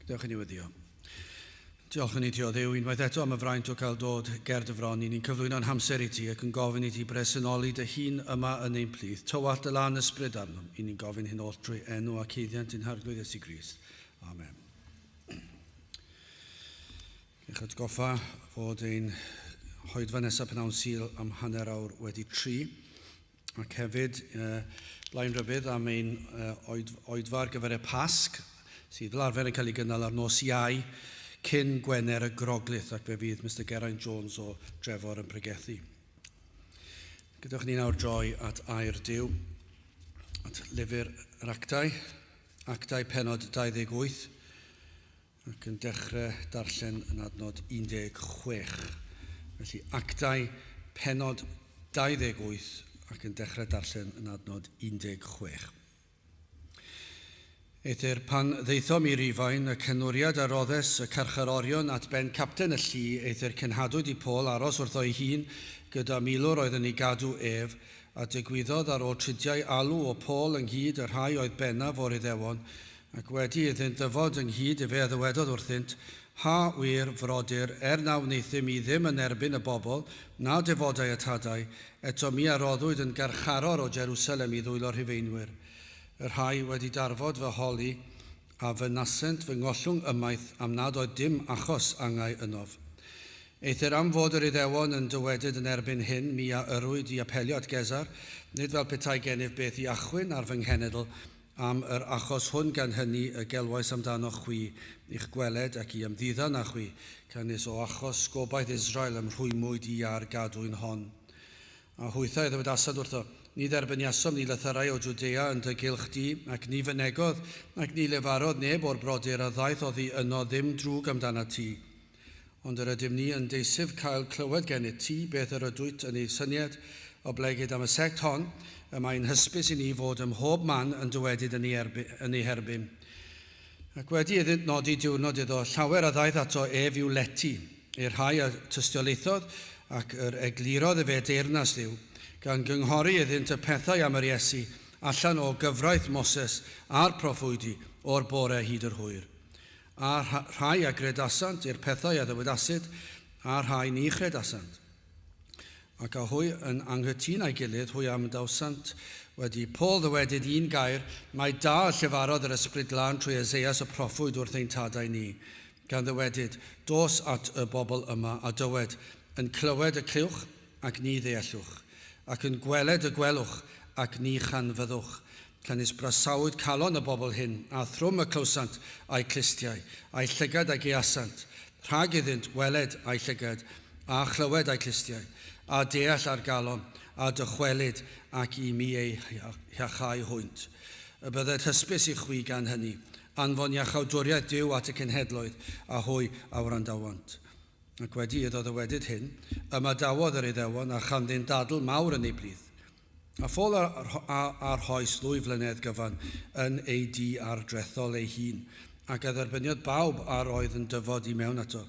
Gadewch i ni weddio. Diolch yn i ti o Dduw unwaith eto am y fraint o cael dod ger dy fron i ni'n cyflwyno'n hamser i ti ac yn gofyn i ti bresenoli dy hun yma yn ein plith. Tywallt dy lân ysbryd arnom. I ni'n gofyn hyn oll drwy enw ac haeddiant ein Harglwydd Iesu Grist. Amen. Eich atgoffa fod ein hoedfa nesaf pnawn Sul am 3:30. Ac hefyd, blaen rybudd am ein oedfa ar gyfer y Pasg, sydd fel arfer yn cael ei gynnal ar nos Iau cyn Gwener y Groglith, ac fe fydd Mister Geraint Jones o Drefor yn pregethu. Gadewch ni nawr droi at air Duw, at lyfr yr Actau, Actau penod 28, ac yn dechrau darllen yn adnod 16. Felly, Actau penod 28 ac yn dechrau darllen yn adnod 16. Eithr pan ddaethom i Rufain, y cenwriad a roddes y carcharorion at ben capten y llu, eithr cenhadwyd i Paul aros wrtho ei hun gyda milwr oedd yn ei gadw ef, a digwyddodd ar ôl tridiau alw o Paul ynghyd y rhai oedd bennaf o'r Iddewon, Ac wedi iddynt ddyfod ynghyd efe a ddywedodd wrthynt, Ha, wir, frodyr, er na wneuthum i ddim yn erbyn y bobl, na defodau y tadau, eto mi a roddwyd yn garcharor o Jerusalem i ddwylo'r Rhufeinwyr, y rhai wedi darfod fy holi, a fynasent fy ngollwng ymaith am nad oedd dim achos angau ynof. Eithr am fod yr Iddewon yn dywedyd yn erbyn hyn, mi a yrrwyd i apelio at Gesar, nid fel petai gennyf beth i achwyn ar fy nghenedl, Am yr achos hwn gan hynny y gelwais amdanoch chwi, i'ch gweled ac i ymddiddan â chwi, canys o achos gobaith Israel ym rhwymwyd i â'r gadwyn hon. A hwythau a ddywedasant wrtho, Ni dderbyniasom ni lythyrau o Jwdea yn dy gylch di, ac ni fynegodd, ac ni lefarodd neb o'r brodyr a ddaeth oddi yno ddim drwg amdanat ti. Ond yr ydym ni yn deisyf cael clywed gennyt ti beth yr ydwyt yn ei syniad, oblegid am y sect hon, y mae'n hysbys i ni fod ym mhob man yn dywedyd yn ei, erby, yn ei herbyn. Ac wedi iddynt nodi diwrnod iddo, llawer a ddaeth ato ef i'w lety, i'r rhai a tystiolaethodd ac yr eglurodd efe deyrnas Dduw, gan gynghori iddynt y pethau am yr Iesu, allan o gyfraith Moses a'r proffwydi, o'r bore hyd yr hwyr. A rhai a gredasant i'r pethau a ddywedasid, a rhai ni chredasant. Ac a hwy yn anghytûn â'i gilydd, hwy a ymdawsant wedi Paul ddywedyd un gair, mai da y llefarodd yr Ysbryd Glân trwy Eseias y proffwyd wrth ein tadau ni, gan ddywedyd, Dos at y bobl yma, a dywed, Yn clywed y clywch, ac ni ddeallwch, ac yn gweled y gwelwch, ac ni chanfyddwch. Canys brasawyd calon y bobl hyn, a thrwm y clywsant a'u clustiau, a'u llygad a gaeasant, rhag iddynt weled a'u llygad, a chlywed a'u clustiau, a deall â'r galon, a dychwelyd ac i mi eu hiachau hwynt. Y bydded hysbys i chwi gan hynny, anfon iachawdwriaeth Duw at y cenhedloedd, a hwy a wrandawant. Ac wedi iddo ddywedyd hyn, ymadawodd yr Iddewon, a chanddynt ddadl mawr yn eu plith. A Phaul a arhoes ddwy flynedd gyfan yn ei dŷ ardrethol ei hun, ac a dderbyniodd bawb a'r oedd yn dyfod i mewn ato,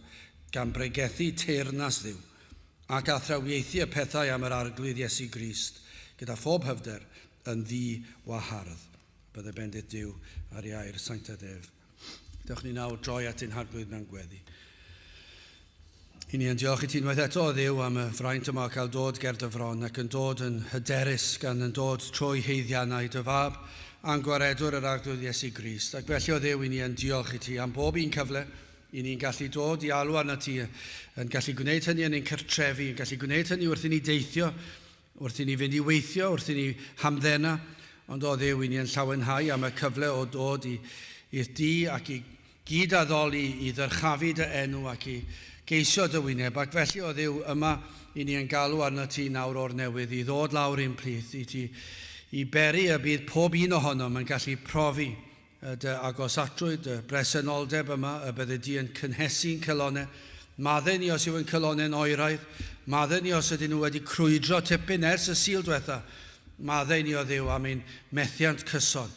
gan bregethu teyrnas Dduw, ac athrawiaethu y pethau am yr Arglwydd Iesu Grist, gyda phob hyfder, yn ddi-wahardd. Bydde bendith Duw ar ei air sanctaidd ef. Dewch ni nawr droi at ein Harglwydd mewn gweddi. I ni yn diolch i ti unwaith eto, o Dduw, am y fraint yma o cael dod ger dy fron ac yn dod yn hyderus gan yn dod trwy haeddiannau dy fab a'n gwaredwr yr Arglwydd Iesu Grist. Ac felly, o Dduw, i ni yn diolch i ti am bob un cyfle i ni'n gallu dod i alw arnat ti, yn gallu gwneud hynny yn ein cartrefi, yn gallu gwneud hynny wrth i ni deithio, wrth i ni fynd i weithio, wrth i ni hamddena, ond o Dduw, i ni yn llawenhau am y cyfle o dod i i'r di ac i gyd-addoli i ddyrchafu dy enw ac i geisio dy wyneb, ac felly, O Dduw, yma i ni yn galw arnat ti nawr o'r newydd i ddod lawr i'n plith, i ti i beri y bydd pob un ohonom yn gallu profi dy agosatrwydd, dy bresenoldeb yma, y byddi di yn cynhesu'n calonnau. Maddau ni os yw ein calonnau'n oeraidd, maddau ni os ydyn nhw wedi crwydro tipyn ers y Sul diwetha, maddau ni, O Dduw, am ein methiant cyson.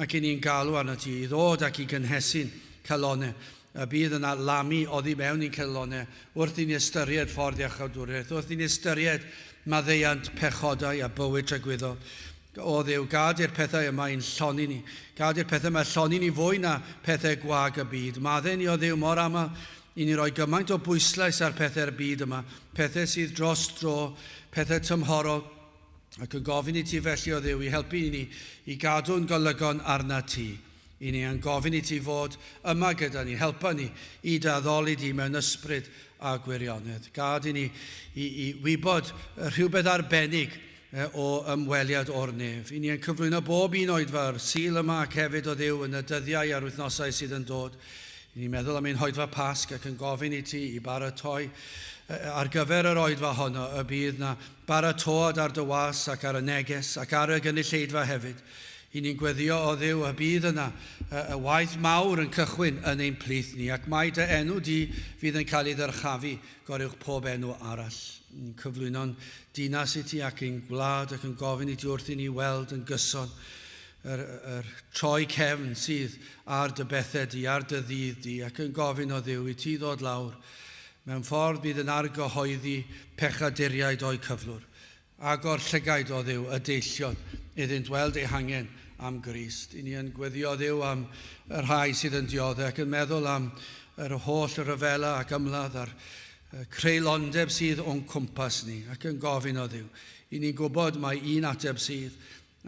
Ac i ni'n galw arnat ti i ddod ac i gynhesu'n calonnau, y bydd yna lamu oddi mewn i'n calonnau wrth i ni ystyried ffordd iachawdwriaeth, wrth i ni ystyried maddeuant pechodau a bywyd tragwyddol. O Dduw, gad i'r pethau yma i'n llonni ni. Gad i'r pethau yma llonni ni fwy na pethau gwag y byd. Maddau ni o Dduw mor aml i ni roi gymaint o bwyslais ar pethau'r byd yma, pethau sydd dros dro, pethau tymhorol, ac yn gofyn i ti felly o Dduw i helpu i ni i gadw'n golygon arna ti. I ni yn gofyn i ti fod yma gyda ni, helpa ni i dy addoli di mewn ysbryd a gwirionedd. Gad i ni i wybod rhywbeth arbennig o ymweliad o'r nef. I ni yn cyflwyno bob un oedfa'r Sul yma ac hefyd o Dduw yn y dyddiau a'r wythnosau sydd yn dod. I ni'n meddwl am ein hoedfa Pasg ac yn gofyn i ti i baratoi ar gyfer yr oedfa honno y bydd na baratoad ar dy was ac ar y neges ac ar y gynulleidfa hefyd. I ni'n gweddio o Dduw y bydd yna y waith mawr yn cychwyn yn ein plith ni, ac mai dy enw di fydd yn cael ei ddyrchafu goruwch pob enw arall. Ni'n cyflwyno'n dinas i ti ac ein gwlad ac yn gofyn i ti wrth i ni weld yn gyson yr troi cefn sydd ar dy bethau di, ar dy ddydd di, ac yn gofyn o Dduw i ti ddod lawr mewn ffordd bydd yn argyhoeddi pechaduriaid o'u cyflwr. Agor llygaid o Dduw y deillion iddynt weld eu hangen am Grist. I ni yn gweddio Dduw am y rhai sydd yn dioddef ac yn meddwl am yr holl ryfela ac ymladd a'r creulondeb sydd o'n cwmpas ni ac yn gofyn o Dduw. I ni'n gwybod mai un ateb sydd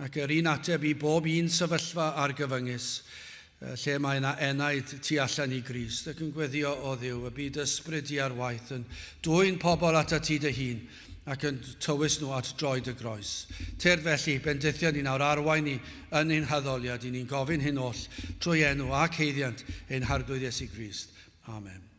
ac yr un ateb i bob un sefyllfa argyfyngus lle mae yna enaid tu allan i Grist ac yn gweddio o Dduw y byd ysbryd di ar waith yn dwyn pobl atat ti dy hun ac yn tywys nhw at droed y groes. Tyrd felly, bendithio ni nawr, arwain ni yn ein haddoliad, i ni'n gofyn hyn oll trwy enw ac haeddiant ein Harglwydd Iesu Grist. Amen.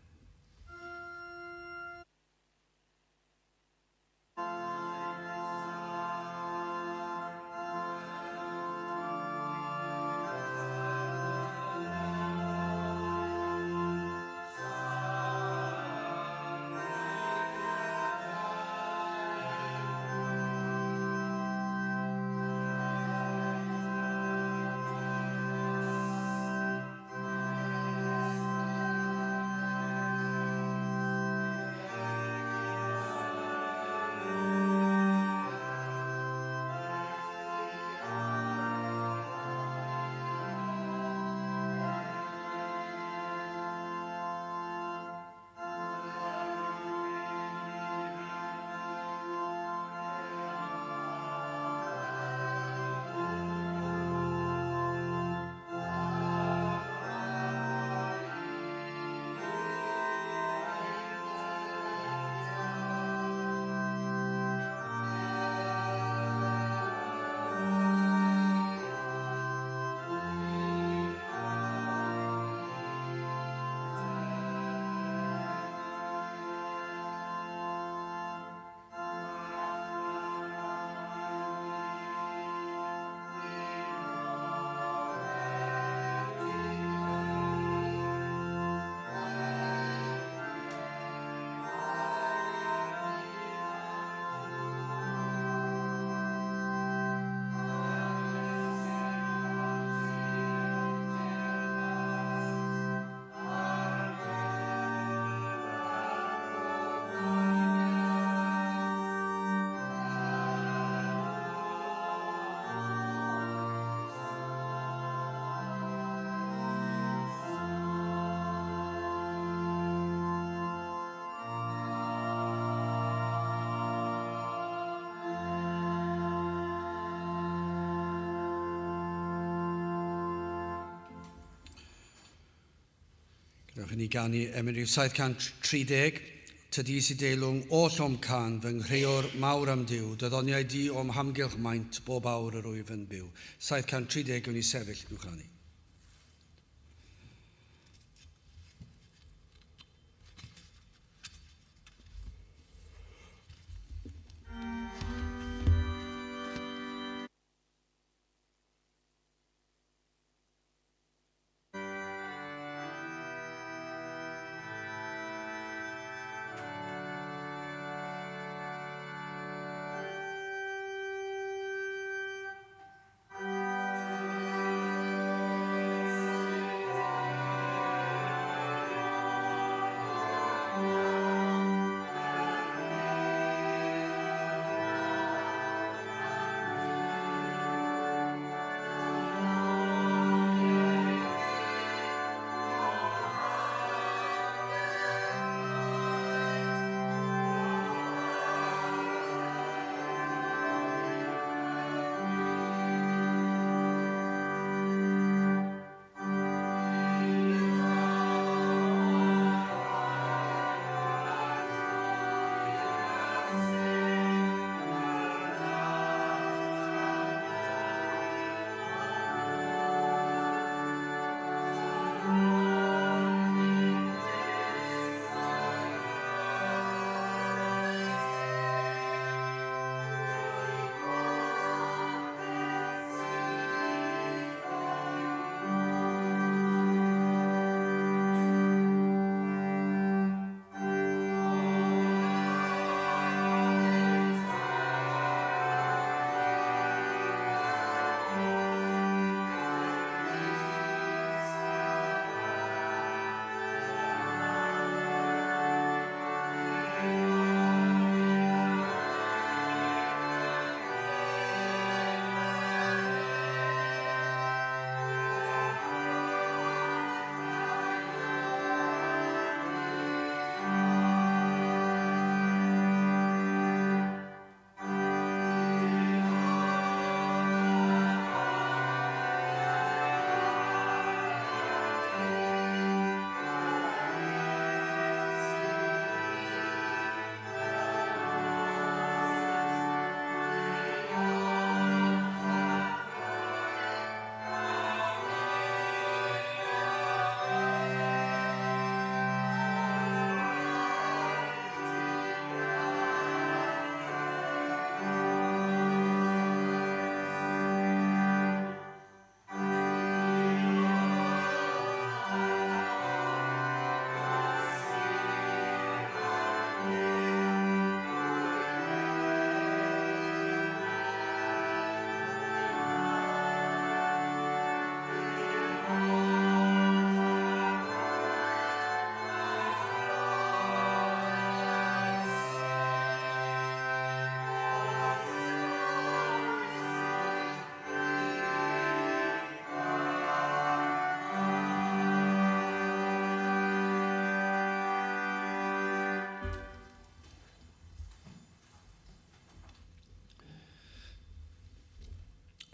Gadewch i ni ganu emyn rhif 730, Tydi sydd deilwng oll o'm cân, fy nghrëwr mawr am Duw, dy ddoniau di o'm hamgylch maint, bob awr yr wyf yn byw. 730, gawn ni sefyll i'w chanu.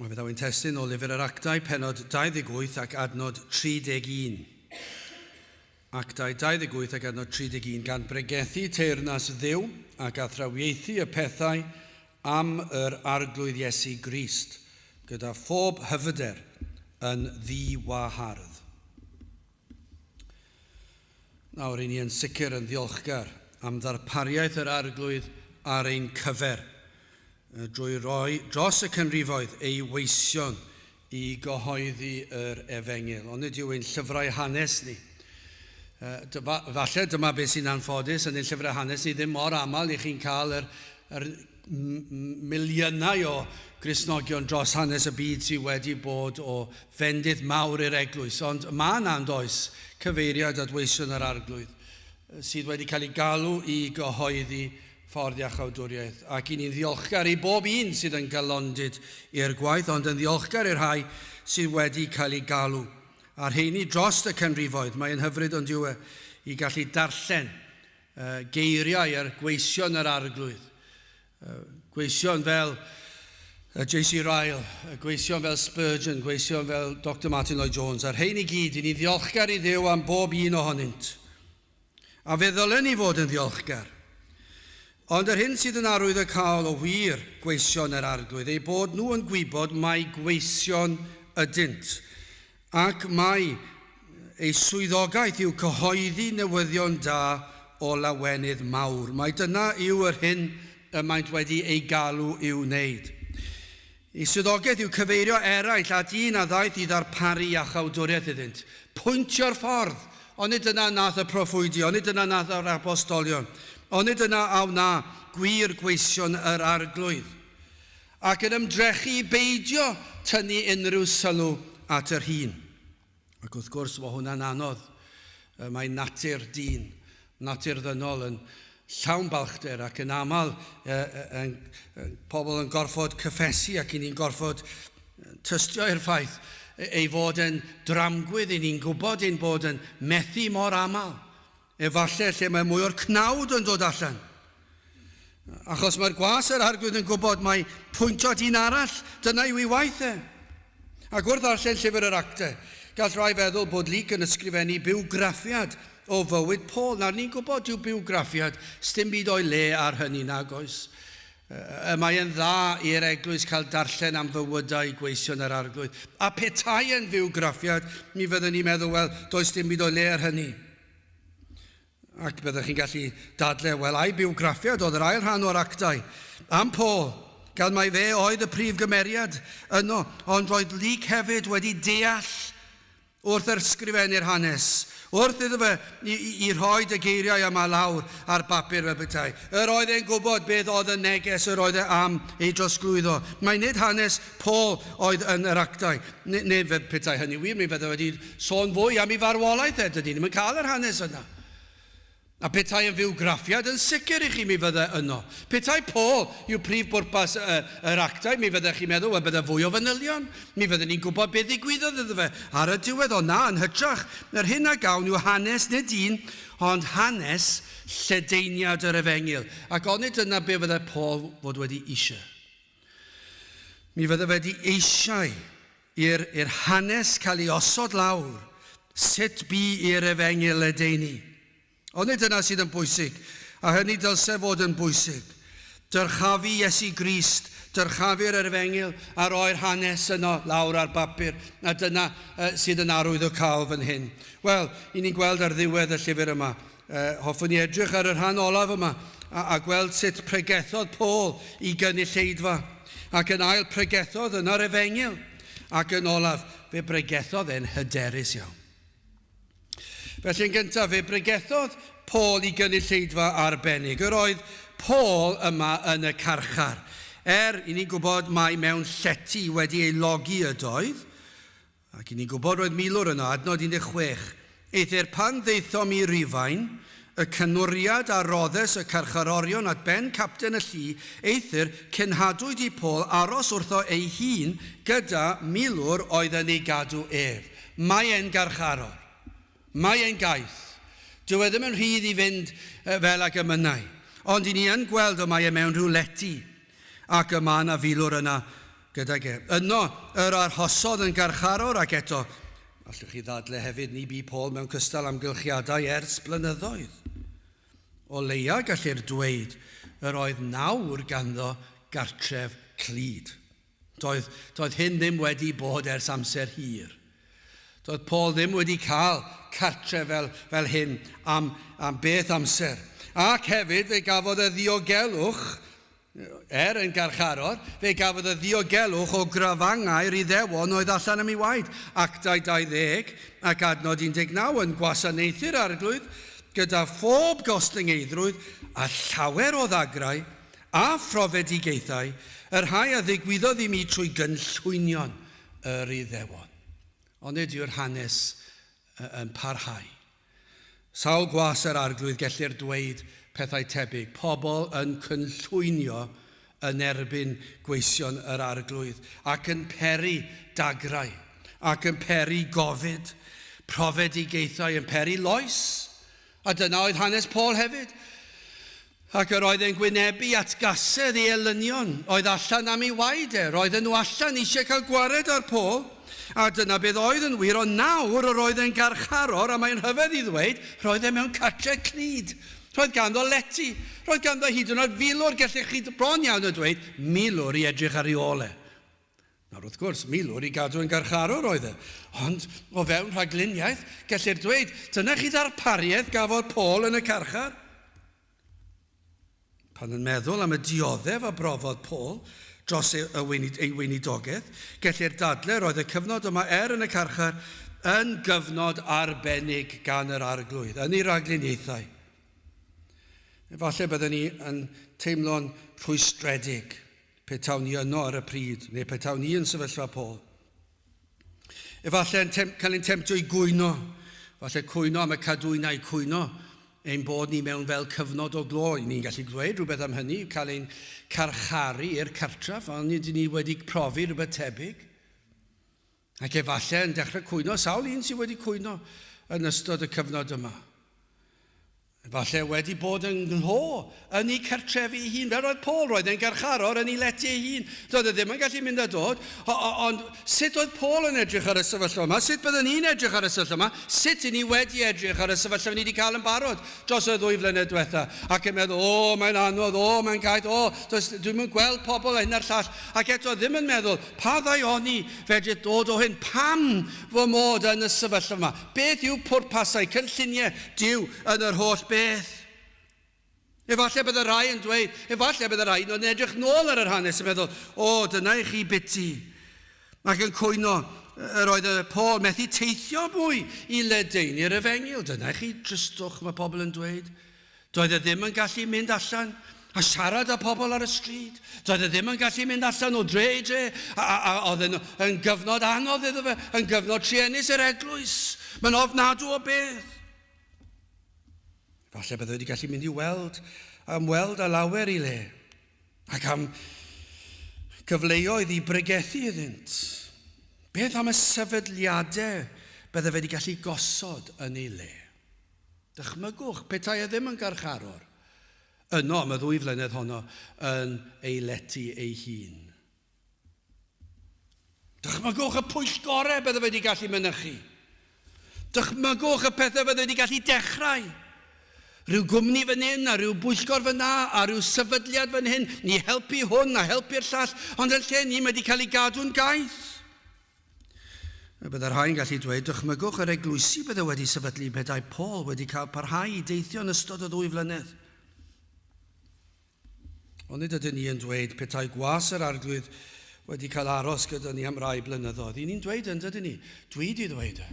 Wel, fe ddaw ein testun o Lyfr yr Actau, pennod 28 ac adnod 31. Actau 28 ac adnod 31, gan bregethu teyrnas Dduw ac athrawiaethu y pethau am yr Arglwydd Iesu Grist, gyda phob hyfyder yn ddiwahardd. Nawr, i ni yn sicr yn ddiolchgar am ddarpariaeth yr Arglwydd ar ein cyfer, drwy roi dros y canrifoedd ei weision i gyhoeddi yr efengyl. Ond nid yw ein llyfrau hanes ni. Falle dyma beth sy'n anffodus yn ein llyfrau hanes ni, ddim mor aml i chi'n cael yr, yr miliynau o Gristnogion dros hanes y byd sydd wedi bod o fendith mawr i'r eglwys, ond mae yna yn does cyfeiriad at weision yr Arglwydd sydd wedi cael ei galw i gyhoeddi ffordd iachawdwriaeth. Ac i ni'n ddiolchgar i bob un sydd yn galondid i'r gwaith, ond yn ddiolchgar i'r rhai sydd wedi cael ei galw. A'r rheini dros y canrifoedd, mae'n hyfryd ond yw e i gallu darllen geiriau ar gweision yr Arglwydd. Gweision fel J.C. Ryle, gweision fel Spurgeon, gweision fel Dr Martyn Lloyd-Jones, a'r rhein i gyd, i ni ddiolchgar i Dduw am bob un ohonynt. A fe ddylen ni fod yn ddiolchgar. Ond yr hyn sydd yn arwyddocaol o wir gweision yr Arglwydd, eu bod nhw yn gwybod mai gweision ydynt, Ac mai ei swyddogaeth yw cyhoeddi newyddion da o lawenydd mawr. Mai dyna yw yr hyn y maent wedi ei galw i'w wneud. Ei swyddogaeth yw cyfeirio eraill at un a ddaeth i ddarparu iachawdwriaeth iddynt. Pwyntio'r ffordd! Onid dyna nath y proffwydi? Onid dyna nath yr apostolion? Onid dyna a wna gwir gweision yr Arglwydd? Ac yn ymdrechu i beidio tynnu unrhyw sylw at yr hun. Ac wrth gwrs, mae hwnna'n anodd. Mae natur dyn, natur ddynol yn llawn balchder ac yn aml yn, pobl yn gorfod cyffesu ac i ni'n gorfod tystio i'r ffaith ei fod yn dramgwydd i ni'n gwybod ein bod yn methu mor aml. Efallai lle mae mwy o'r cnawd yn dod allan. Achos mae'r gwas yr Arglwydd yn gwybod mai pwyntio at un arall, dyna yw ei waith e. Ac wrth ddarllen llyfr yr Actau, gall rai feddwl bod Luc yn ysgrifennu bywgraffiad o fywyd Paul. Nawr, ni'n gwybod dyw bywgraffiad, sdim byd o'i le ar hynny, nag oes. Y mae yn dda i'r eglwys cael darllen am fywydau gweision yr Arglwydd. A petai yn fywgraffiad, mi fydden ni'n meddwl, wel, does dim byd o'i le ar hynny. Ac byddech chi'n gallu dadle, wel, ai bywgraffiad oedd yr ail rhan o'r actau am Paul, gan mai fe oedd y prif gymeriad yno, ond roedd Luc hefyd wedi deall Wrth ysgrifennu'r hanes, wrth iddo fe i, i, i rhoi y geiriau yma lawr ar bapur fel petai, yr oedd e'n gwybod beth oedd y neges yr oedd e am ei drosglwyddo. Mae nid hanes Paul oedd yn yr actau, neu, neu fe petai hynny wir, mi fydde wedi sôn fwy am ei farwolaeth e, dydy ni'n cael yr hanes yna. A petai yn fywgraffiad, yn sicr i chi mi fydde yno. Petai Paul yw prif bwrpas y, yr actau, mi fyddech chi'n meddwl, wel, bydde fwy o fanylion. Mi fydden ni'n gwybod beth ddigwyddodd iddo fe ar y diwedd. Ond na, yn hytrach, yr hyn a gawn yw hanes nid un, ond hanes lledaeniad yr efengyl. Ac onid dyna be fydde Paul fod wedi eisiau? Mi fydde wedi eisiau i'r, i'r hanes cael ei osod lawr, sut bu i'r efengyl ledaenu. Ond nid dyna sydd yn bwysig, a hynny dylse fod yn bwysig. Dyrchafu Iesu Grist, dyrchafu'r efengyl a roi'r hanes yno lawr ar bapur, a dyna uh, sydd yn arwyddocaol fan hyn. Wel, i ni'n gweld ar ddiwedd y llyfr yma, uh, hoffwn i edrych ar y rhan olaf yma a, a gweld sut pregethodd Paul i gynulleidfa. Ac yn ail pregethodd yno'r efengyl. Ac yn olaf, fe bregethodd e'n hyderus iawn. Felly yn gyntaf, fe bregethodd Paul i gynulleidfa arbennig. Yr oedd Paul yma yn y carchar. Er i ni'n gwybod mai mewn llety wedi ei logi ydoedd, ac i ni'n gwybod roedd milwr yno, adnod 16. Eithr pan ddaethom i Rufain, y cynwriad a roddes y carcharorion at ben capten y llu, eithr cenhadwyd i Paul aros wrtho ei hun gyda milwr oedd yn ei gadw ef. Mae e'n garcharor. Mae e'n gaeth. Dyw e ddim yn rhydd i fynd fel ag y mynnai. Ond i ni yn gweld o mae e mewn rhyw lety, ac y mae yna filwr yna. gydag e. Yno yr arhosodd yn garcharor ac eto, allwch chi ddadle hefyd, ni bu Paul mewn cystal amgylchiadau ers blynyddoedd. O leia gallir dweud yr oedd nawr ganddo gartref clyd. Doedd, doedd hyn ddim wedi bod ers amser hir. Doedd Paul ddim wedi cael cartref fel, fel hyn am, am beth amser. Ac hefyd fe gafodd y ddiogelwch, er yn garcharor, fe gafodd y ddiogelwch o grafangau'r Iddewon oedd allan am ei waed. Actau 20 ac adnod 19 yn gwasanaethu'r arglwydd gyda phob gostyngeiddrwydd a llawer o ddagrau a phrofedigaethau, y rhai a ddigwyddodd i mi trwy gynllwynion yr Iddewon. Ond nid yw'r hanes yn parhau. Sawl gwas yr arglwydd gellir dweud pethau tebyg, pobl yn cynllwynio yn erbyn gweision yr arglwydd, ac yn peri dagrau, ac yn peri gofid, profedigaethau yn peri loes. A dyna oedd hanes Paul hefyd. Ac yr oedd e'n gwynebu atgasedd ei elynion, oedd allan am ei waed e. Roedden nhw allan eisiau cael gwared ar Paul, a dyna beth oedd yn wir, ond nawr yr oedd e'n garcharor, a mae'n rhyfedd i ddweud, roedd e mewn cartre clyd. Roedd ganddo lety, roedd ganddo hyd yn oed filwr, gellech chi bron iawn y dweud, milwr i edrych ar ei ôl e. Nawr, wrth gwrs, milwr i gadw yn garcharor oedd e. Ond o fewn rhagluniaeth, gellir dweud, dyna chi ddarpariaeth gafodd Paul yn y carchar. Pan yn meddwl am y dioddef a brofodd Paul dros ei, ei weinidogaeth, gellir dadle roedd y cyfnod yma er yn y carchar yn gyfnod arbennig gan yr arglwydd, yn ei ragluniaethau. Efallai byddwn ni yn teimlo'n rhwystredig petawn ni yno ar y pryd, neu petawn ni yn sefyllfa Paul. Efallai yn tem cael ein temtio i gwyno, falle cwyno am y cadwynau, cwyno ein bod ni mewn fel cyfnod o glo. Ni'n gallu dweud rhywbeth am hynny, cael ein carcharu i'r cartref, ond nid ni wedi profi rhywbeth tebyg. Ac efallai yn dechrau cwyno, sawl un sydd wedi cwyno yn ystod y cyfnod yma. Efallai wedi bod yng nghlo yn ei cartrefi ei hun, fel roedd Paul, roedd e'n garcharor yn ei lety ei hun. Doedd e ddim yn gallu mynd a dod, ond sut oedd Paul yn edrych ar y sefyllfa yma? Sut byddwn ni'n edrych ar y sefyllfa yma? Sut i ni wedi edrych ar y sefyllfa ni wedi cael yn barod dros y ddwy flynedd diwetha? Ac yn meddwl, o, mae'n anodd, o, mae'n gaeth, o, dwi'n mynd gweld pobl a hyn a'r llall. Ac eto ddim yn meddwl, Pa ddaioni fedrith dod o hyn? Pam fy mod yn y sefyllfa yma? Beth yw pwrpasau, cynlluniau Duw yn yr holl beth? Efallai bydd y rhai yn dweud, efallai bydd y rhai yn edrych nôl ar yr hanes yn meddwl, o, dyna i chi biti. Ac yn cwyno, yr oedd y Paul methu teithio mwy i ledaenu'r efengyl. Dyna i chi dristwch, mae pobl yn dweud. Doedd e ddim yn gallu mynd allan a siarad â pobl ar y stryd. Doedd e ddim yn gallu mynd allan o dre i dre. A, a, a oedd yn, yn gyfnod anodd iddo fe, yn gyfnod truenus i'r eglwys. Mae'n ofnadw o beth. Falle bydde wedi gallu mynd i weld, ymweld â lawer i le, ac am gyfleoedd i bregethu iddynt. Beth am y sefydliadau bydde wedi gallu gosod yn ei le? Dychmygwch, petai e ddim yn garcharor, yno am y ddwy flynedd honno yn ei lety ei hun. Dychmygwch y pwyllgorau bydde wedi gallu mynychu. Dychmygwch y pethau fydde wedi gallu dechrau. Rhyw gwmni fan hyn, a rhyw bwyllgor fan na, a rhyw sefydliad fan hyn, ni helpu hwn a helpu'r llall, ond yn lle ni, mae wedi cael ei gadw'n gaeth. Y bydde rhai'n gallu dweud, dychmygwch yr eglwysi bydde wedi sefydlu petai Paul wedi cael parhau i deithio yn ystod y ddwy flynedd. Ond nid ydyn ni yn dweud petai gwas yr arglwydd wedi cael aros gyda ni am rai blynyddoedd. I ni'n dweud yn dydyn ni? Dwi di ddweud e.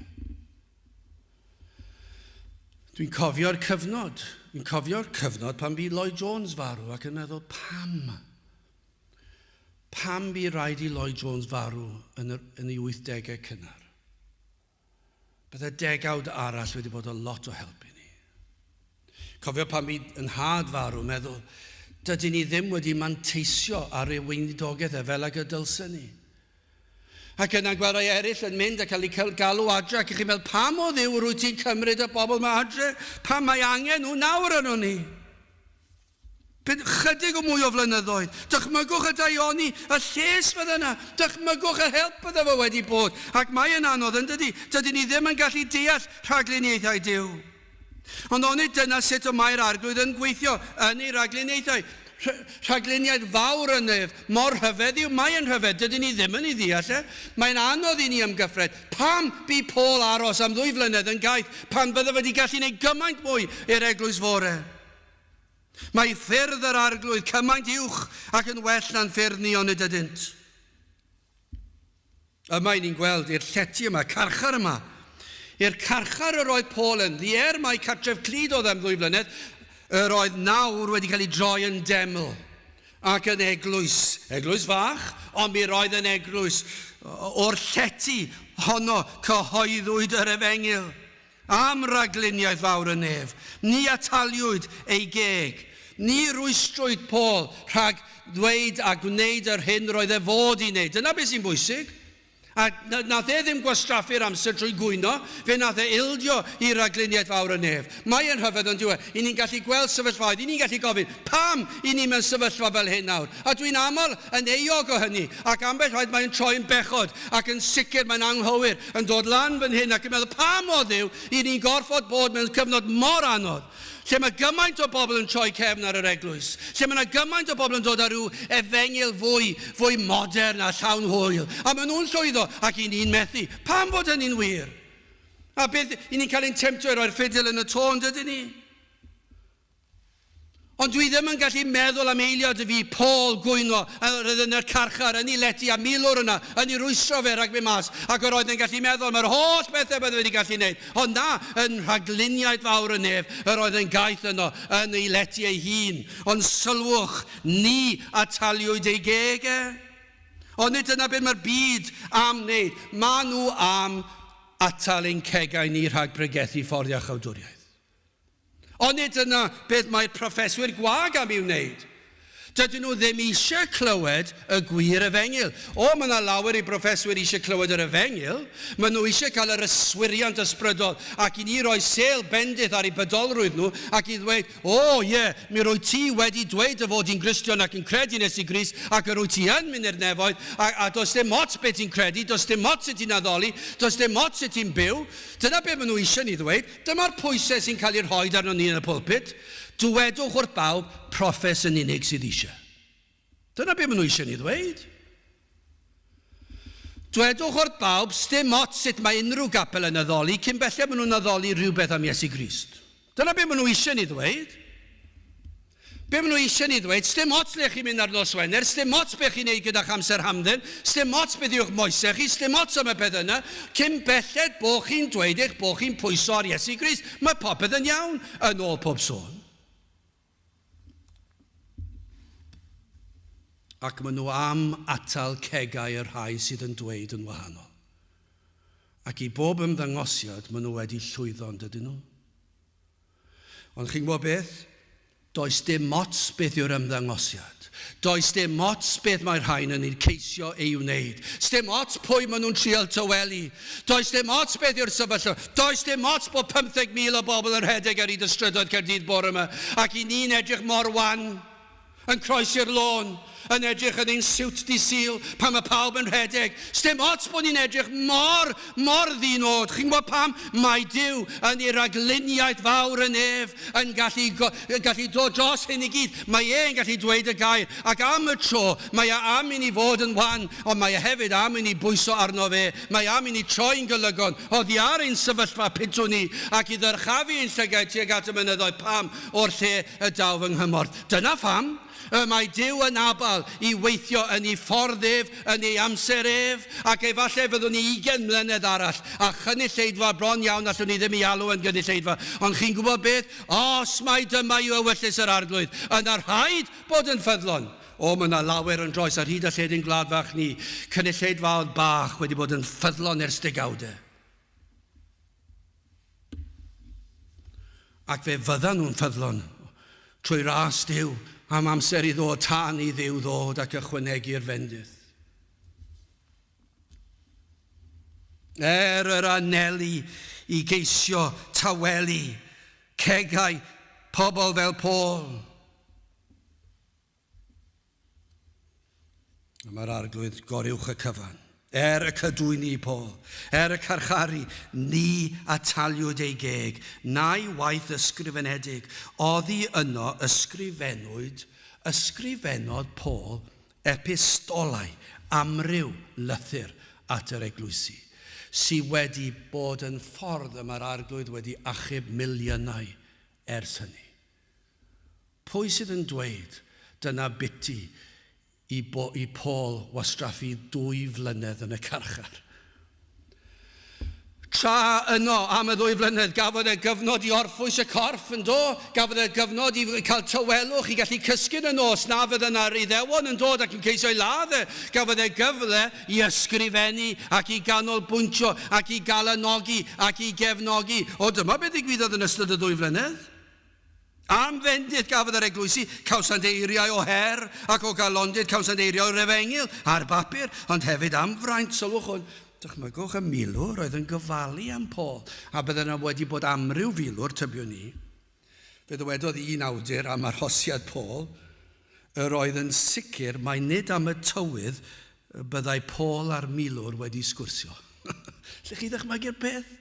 Dwi'n cofio'r cyfnod. Dwi'n cofio'r cyfnod pan bu Lloyd Jones farw ac yn meddwl pam? Pam bu raid i Lloyd Jones farw yn, yr, yn ei 80au cynnar? Bydde degawd arall wedi bod o lot o help i ni. Cofio pan bu yn nhad farw, meddwl, dydyn ni ddim wedi manteisio ar ei weinidogaeth e fel ag y dylsen ni. Ac yna gweld rhai eraill yn mynd a cael eu cael galw adre ac chi'n meddwl, pam o Dduw rwyt ti'n cymryd y bobl yma adre? Pam mae angen nhw nawr arno ni? Chydig o mwy o flynyddoedd. Dychmygwch y daioni, y lles fydde yna. Dychmygwch y help bydde fo wedi bod. Ac mae yn anodd, yn dydy? Dydyn ni ddim yn gallu deall rhagluniaethau Duw. Ond onid dyna sut y mae'r Arglwydd yn gweithio yn ei ragluniaethau? Rhagluniaeth fawr yn ef, mor rhyfedd yw, mae yn rhyfedd, dydyn ni ddim yn ei ddeall e. Mae'n anodd i ni ymgyffred. Pam bu Paul aros am ddwy flynedd yn gaeth pan fydde wedi gallu gwneud gymaint mwy i'r eglwys fore? Mae ffyrdd yr Arglwydd cymaint uwch ac yn well na'n ffyrdd ni onid ydynt? Yma i ni'n gweld i'r llety yma, carchar yma. I'r carchar yr oedd Paul ynddi, er mai cartref clyd oedd am ddwy flynedd, yr oedd nawr wedi cael ei droi yn deml ac yn eglwys. Eglwys fach, ond mi roedd yn eglwys. O'r llety honno cyhoeddwyd yr efengyl am ragluniaeth fawr y nef. Ni ataliwyd ei geg. Ni rwystrwyd Paul rhag ddweud a gwneud yr hyn roedd e fod i wneud. Dyna beth sy'n bwysig. A nath e ddim gwastraffu'r amser trwy gwyno, fe nath e ildio i ragluniaeth fawr y nef. Mae e'n rhyfedd on'd yw e? I ni'n gallu gweld sefyllfaoedd, i ni'n gallu gofyn, pam i ni mewn sefyllfa fel hyn nawr? A dwi'n aml yn euog o hynny, ac ambell waith mae'n troi'n bechod, ac yn sicr mae'n anghywir, yn dod lan fan hyn ac yn meddwl, pam o Dduw i ni'n gorfod bod mewn cyfnod mor anodd? Lle mae gymaint o bobl yn troi cefn ar yr eglwys, lle mae yna gymaint o bobl yn dod â rhyw efengyl fwy, fwy modern a llawn hwyl, a maen nhw'n llwyddo ac i ni'n methu. Pam fod hynny'n wir? A beth, i ni'n cael ein temtio i roi'r ffidil yn y to, yn dydyn ni? Ond dwi ddim yn gallu meddwl am eiliad y fi Paul gwyno, yr oedd yn y carchar, yn ei lety, a milwr yna, yn ei rwystro fe rhag mynd mas, ac yr oedd yn gallu meddwl am yr holl bethau bydde wedi gallu wneud. Ond na, yn rhagluniaeth fawr y nef, yr oedd yn gaeth yno, yn ei lety ei hun. Ond sylwch, ni ataliwyd ei geg e. Ond nid dyna beth mae'r byd am wneud. Maen nhw am atal ein cegau ni rhag pregethu ffordd iachawdwriaeth. Onid dyna beth mae'r proffeswyr gwag am ei wneud? Dydyn nhw ddim eisiau clywed y gwir efengyl. O, mae yna lawer i broffeswyr eisiau clywed yr efengyl. Maen nhw eisiau cael yr yswiriant ysbrydol ac i ni roi sêl bendith ar eu bydolrwydd nhw ac i ddweud, O, ie, mi rwyt ti wedi dweud dy fod di'n Gristion ac yn credu yn Iesu Grist ac yr wyt ti yn mynd i'r nefoedd a, a does dim ots beth ti'n credu, does dim ots sut ti'n addoli, does dim ots sut ti'n byw. Dyna beth maen nhw eisiau ni ddweud. Dyma'r pwysau sy'n cael eu rhoi arnon ni yn y pulpit. Dywedwch wrth bawb, proffes yn unig sydd eisiau. Dyna beth maen nhw eisiau ni ddweud. Dwedwch wrth bawb, sdim ots sut mae unrhyw gapel yn addoli, cyn belled maen nhw'n addoli rhywbeth am Iesu Grist. Dyna beth maen nhw eisiau ni ddweud. Be maen nhw eisiau ni ddweud, sdim ots le chi'n mynd ar nos Wener, sdim ots be chi'n neud gyda'ch amser hamdden, sdim ots beth yw'ch moesau chi, sdim ots am y peth yna, cyn belled bo chi'n dweud eich bod chi'n pwyso ar Iesu Grist, mae popeth yn iawn, yn ôl pob sôn. Ac maen nhw am atal cegau y rhai sydd yn dweud yn wahanol. Ac i bob ymddangosiad, maen nhw wedi llwyddo, yn dydyn nhw? Ond chi'n gwybod beth? Does dim ots beth yw'r ymddangosiad. Does dim ots beth mae rhain yn ei ceisio ei wneud. Sdim ots pwy maen nhw'n trial tawelu. Does dim ots beth yw'r sefyllfa. Does dim ots bod 15,000 o bobl yn rhedeg ar hyd y strydoedd Caerdydd bore yma ac i ni'n edrych mor wan. Yn croesi'r lôn, yn edrych yn ein siwt dydd Sul pan mae pawb yn rhedeg. Sdim ots bod ni'n edrych mor, mor ddi-nod. Chi'n gwybod pam? Mae Duw yn ei ragluniaeth fawr yn ef yn gallu, yn gallu dod dros hyn i gyd. Mae e'n gallu dweud y gair. Ac am y tro, mae e am i ni fod yn wan, ond mae e hefyd am i ni bwyso arno fe. Mae am i ni troi'n golygon oddi ar ein sefyllfa pitw ni ac i ddyrchafu ein llygaid tuag at y mynyddoedd. Pam? O'r lle y daw fy nghymorth. Dyna pham y mae Duw yn abal i weithio yn ei ffordd ef, yn ei amser ef, ac efallai fyddwn ni ugain mlynedd arall, a chynulleidfa bron iawn allwn ni ddim ei alw yn gynulleidfa, ond chi'n gwybod beth? Os mai dyma yw ewyllys yr Arglwydd, yna rhaid bod yn ffyddlon. O, mae yna lawer yn droes ar hyd a lled ein gwlad fach ni, cynulleidfaoedd bach wedi bod yn ffyddlon ers degawdau. Ac fe fyddan nhw'n ffyddlon trwy ras Duw am amser i ddod tan i Dduw ddod ac ychwanegu'r fendith. Er yr anelu i geisio tawelu cegau pobl fel Paul. A mae'r arglwydd goruwch y cyfan. Er y cydwyni i Paul, er y carcharu, ni ataliwyd ei geg, na'i waith ysgrifenedig. Oddi yno ysgrifennwyd, ysgrifennodd Paul epistolau, amryw lythyr at yr eglwysi, sy wedi bod yn ffordd y mae'r arglwydd wedi achub miliynau ers hynny. Pwy sydd yn dweud dyna biti i, bo, i Paul wastraffu 2 flynedd yn y carchar? Tra yno am y 2 flynedd, gafodd e gyfnod i orffwys y corff, yn do? Gafodd e gyfnod i cael tawelwch, i gallu cysgu yn y nos, na fydd yna'r Iddewon yn dod ac yn ceisio ei ladd e. Gafodd e gyfle i ysgrifennu ac i ganolbwyntio ac i galanogi ac i gefnogi. O, dyma beth ddigwyddodd yn ystod y 2 flynedd. Am fendith gafodd yr eglwysi, cawsant eiriau o her ac o galondid, cawsant eiriau o'r efengyl ar bapur, ond hefyd am fraint. Sylwch hwn, dychmygwch y milwr oedd yn gofalu am Paul, a bydde yna wedi bod amryw filwr, tybiwn i. Fe ddywedodd un awdur am arhosiad Paul, yr oedd yn sicr mai nid am y tywydd y byddai Paul a'r milwr wedi sgwrsio. Lle chi ddychmygu'r peth?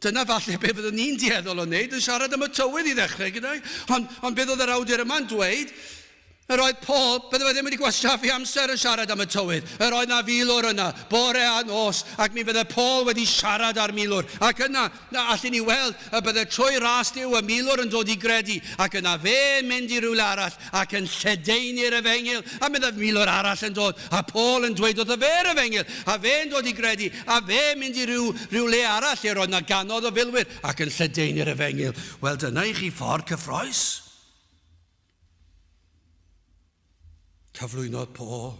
Dyna falle be fyddwn ni'n dueddol o wneud, yn siarad am y tywydd i ddechrau gyda. Ond, ond beth oedd yr awdur yma'n dweud? Yr oedd Paul, bydde fe ddim wedi gwastraffu amser yn siarad am y tywydd. Yr oedd na filwr yna, bore a nos, ac mi fydde Paul wedi siarad â'r milwr. Ac yna, na allen ni weld y bydde trwy ras Duw y milwr yn dod i gredu, ac yna fe'n mynd i rywle arall ac yn lledaenu'r efengyl, a bydde milwr arall yn dod, a Paul yn dweud wrtho fe'r efengyl, a fe'n dod i gredu, a fe'n mynd i ryw, ryw le arall lle roedd na ganodd o filwyr ac yn lledaenu'r efengyl. Wel, dyna i chi ffordd cyffroes. Cyflwynodd Paul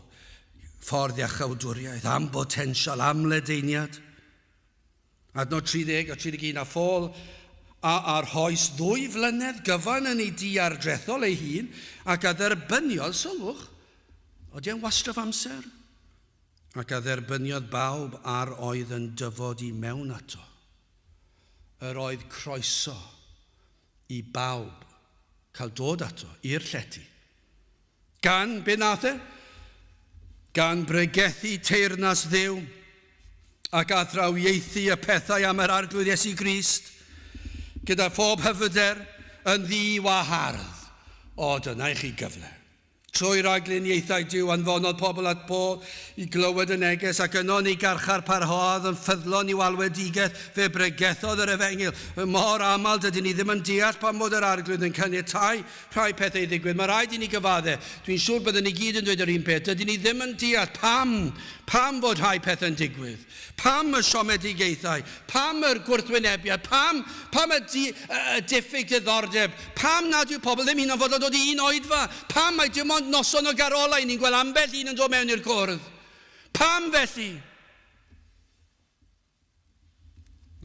ffordd iachawdwriaeth am botensial, am ledaeniad. Adnod 30 a 31, a Phaul a arhoes 2 flynedd gyfan yn ei dŷ ardrethol ei hun ac a dderbyniodd, sylwch, oeddi e'n wastraff amser, ac a dderbyniodd bawb a'r oedd yn dyfod i mewn ato. Yr oedd croeso i bawb cael dod ato i'r llety. Gan, be nath e? Gan bregethu teyrnas Dduw ac athrawiaethu y pethau am yr Arglwydd Iesu Grist, gyda phob hyfyder yn ddi-wahardd. O, dyna i chi gyfle. Trwy ragluniaethau Duw anfonodd pobl at Paul i glywed y neges, ac yno yn ei garchar parhaodd yn ffyddlon i'w alwedigaeth, fe bregethodd yr efengyl. Mor aml dydyn ni ddim yn deall pam fod yr Arglwydd yn caniatáu rhai pethau i ddigwydd. Mae rhaid i ni gyfadde. Dwi'n siŵr byddwn ni gyd yn dweud yr un peth. Dydyn ni ddim yn deall pam, pam fod rhai pethau'n digwydd. Pam y siomedigaethau? Pam yr gwrthwynebiad? Pam, pam y, di, y diffyg diddordeb? Pam nad yw pobl ddim hyd yn fodlon dod i un oedfa? Pam mae dim ond noson o garolau ni'n gweld ambell un yn dod mewn i'r cwrdd? Pam felly?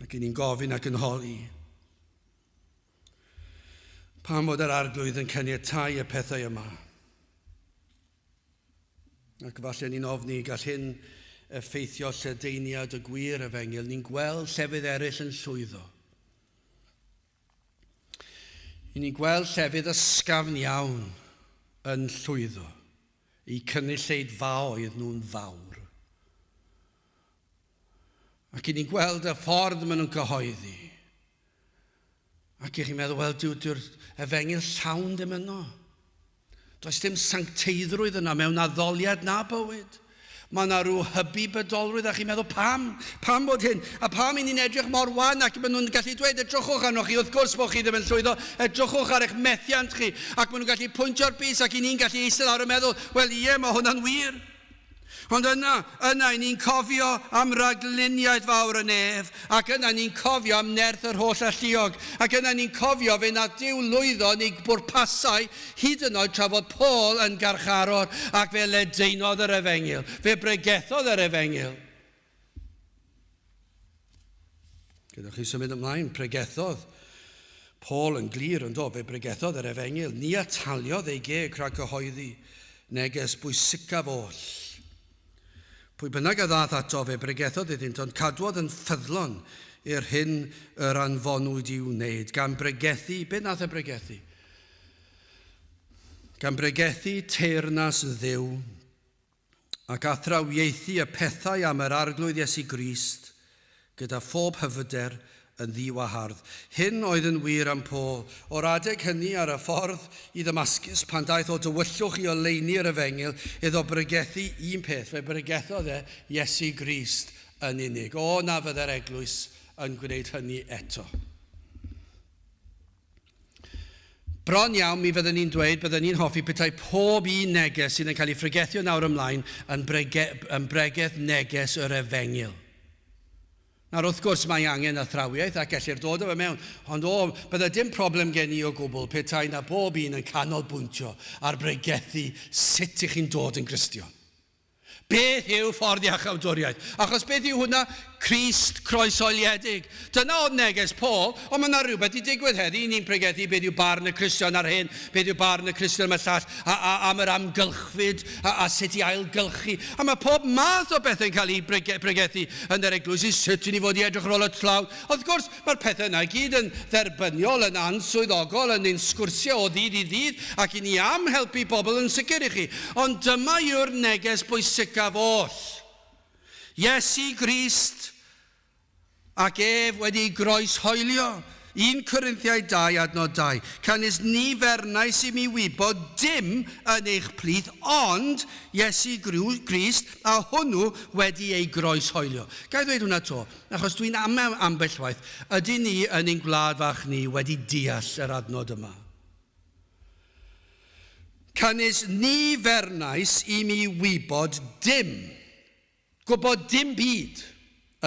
Ac i ni'n gofyn ac yn holi. Pam fod yr Arglwydd yn caniatáu y pethau yma? Ac falle ni'n ofni gall hyn effeithio lledaeniad y gwir efengyl. Ni'n gweld llefydd eraill yn llwyddo. I ni'n gweld llefydd ysgafn iawn yn llwyddo. Eu cynulleidfaoedd nhw'n fawr. Ac i ni'n gweld y ffordd maen nhw'n cyhoeddi. Ac i chi'n meddwl, wel, dyw'r efengyl llawn ddim yno. Does dim sancteiddrwydd yna mewn addoliad na bywyd. Mae yna rhyw hybu bydolrwydd a chi'n meddwl, pam? Pam bod hyn? A pam i ni'n edrych mor wan ac maen nhw'n gallu dweud, edrychwch arnoch chi, wrth gwrs bod chi ddim yn llwyddo, edrychwch ar eich methiant chi. Ac maen nhw'n gallu pwyntio'r bys ac i ni'n gallu eistedd lawr a meddwl, wel ie, mae hwnna'n wir. Ond yna, yna, i ni'n cofio am ragluniaeth fawr y nef, ac yna ni'n cofio am nerth yr holl alluog, ac yna ni'n cofio fe nath Duw lwyddo yn ei bwrpasau hyd yn oed tra fod Paul yn garcharor, ac fe ledaenodd yr efengyl, fe bregethodd yr efengyl. Gyda chi symud ymlaen, pregethodd Paul yn glir yn do, fe bregethodd yr efengyl, ni ataliodd ei geg rhag cyhoeddi neges bwysicaf oll. Pwy bynnag a ddaeth ato fe bregethodd iddynt, ond cadwodd yn ffyddlon i'r hyn yr anfonwyd i'w wneud, gan bregethu, be nath e bregethu? Gan bregethu teyrnas Dduw. Ac athrawiaethu y pethau am yr Arglwydd Iesu Grist gyda phob hyfyder yn ddiwahardd. Hyn oedd yn wir am Paul. O'r adeg hynny ar y ffordd i Ddamascus, pan daeth o dywyllwch i oleuni yr efengyl, iddo bregethu un peth. Fe bregethodd e Iesu Grist yn unig. O, na fydde'r eglwys yn gwneud hynny eto. Bron iawn mi fydden ni'n dweud bydden ni'n hoffi petai pob un neges sydd yn cael ei phregethu o nawr ymlaen yn, brege, yn bregeth neges yr efengyl. Nawr wrth gwrs mae angen athrawiaeth ac gellir dod â fe mewn, ond o, bydde dim problem gen i o gwbl petai na bob un yn canolbwyntio ar bregethu sut ych chi'n dod yn Gristion. Beth yw ffordd iachawdwriaeth? Achos beth yw hwnna? Crist croeshoeliedig. Dyna oedd neges Paul, ond mae yna rhywbeth i digwydd heddi. Ni'n pregethu beth yw barn y Cristion ar hyn, beth yw barn y Cristion am y llall, a, a, am yr amgylchfyd, a, a sut i ailgylchu. A mae pob math o bethau'n cael ei pregethu yn yr eglwysi, sut i ni fod i edrych ar ôl y tlawd. Wrth gwrs, Mae'r pethau yna i gyd yn dderbyniol, yn answyddogol, yn ein sgwrsiau o ddydd i ddydd, ac i ni am helpu pobl yn sicr i chi. Ond dyma yw'r neges bwysicaf oll. Iesu Grist ac ef wedi ei groeshoelio. 1 Corinthiaid 2 adnod 2. Canys ni fernais i mi wybod dim yn eich plith ond Iesu Grist a hwnnw wedi ei groeshoelio. Ga i ddweud hwnna 'to? Achos dwi'n amau ambell waith, ydyn ni yn ein gwlad fach ni wedi deall yr adnod yma? Canys ni fernais i mi wybod dim, gwybod dim byd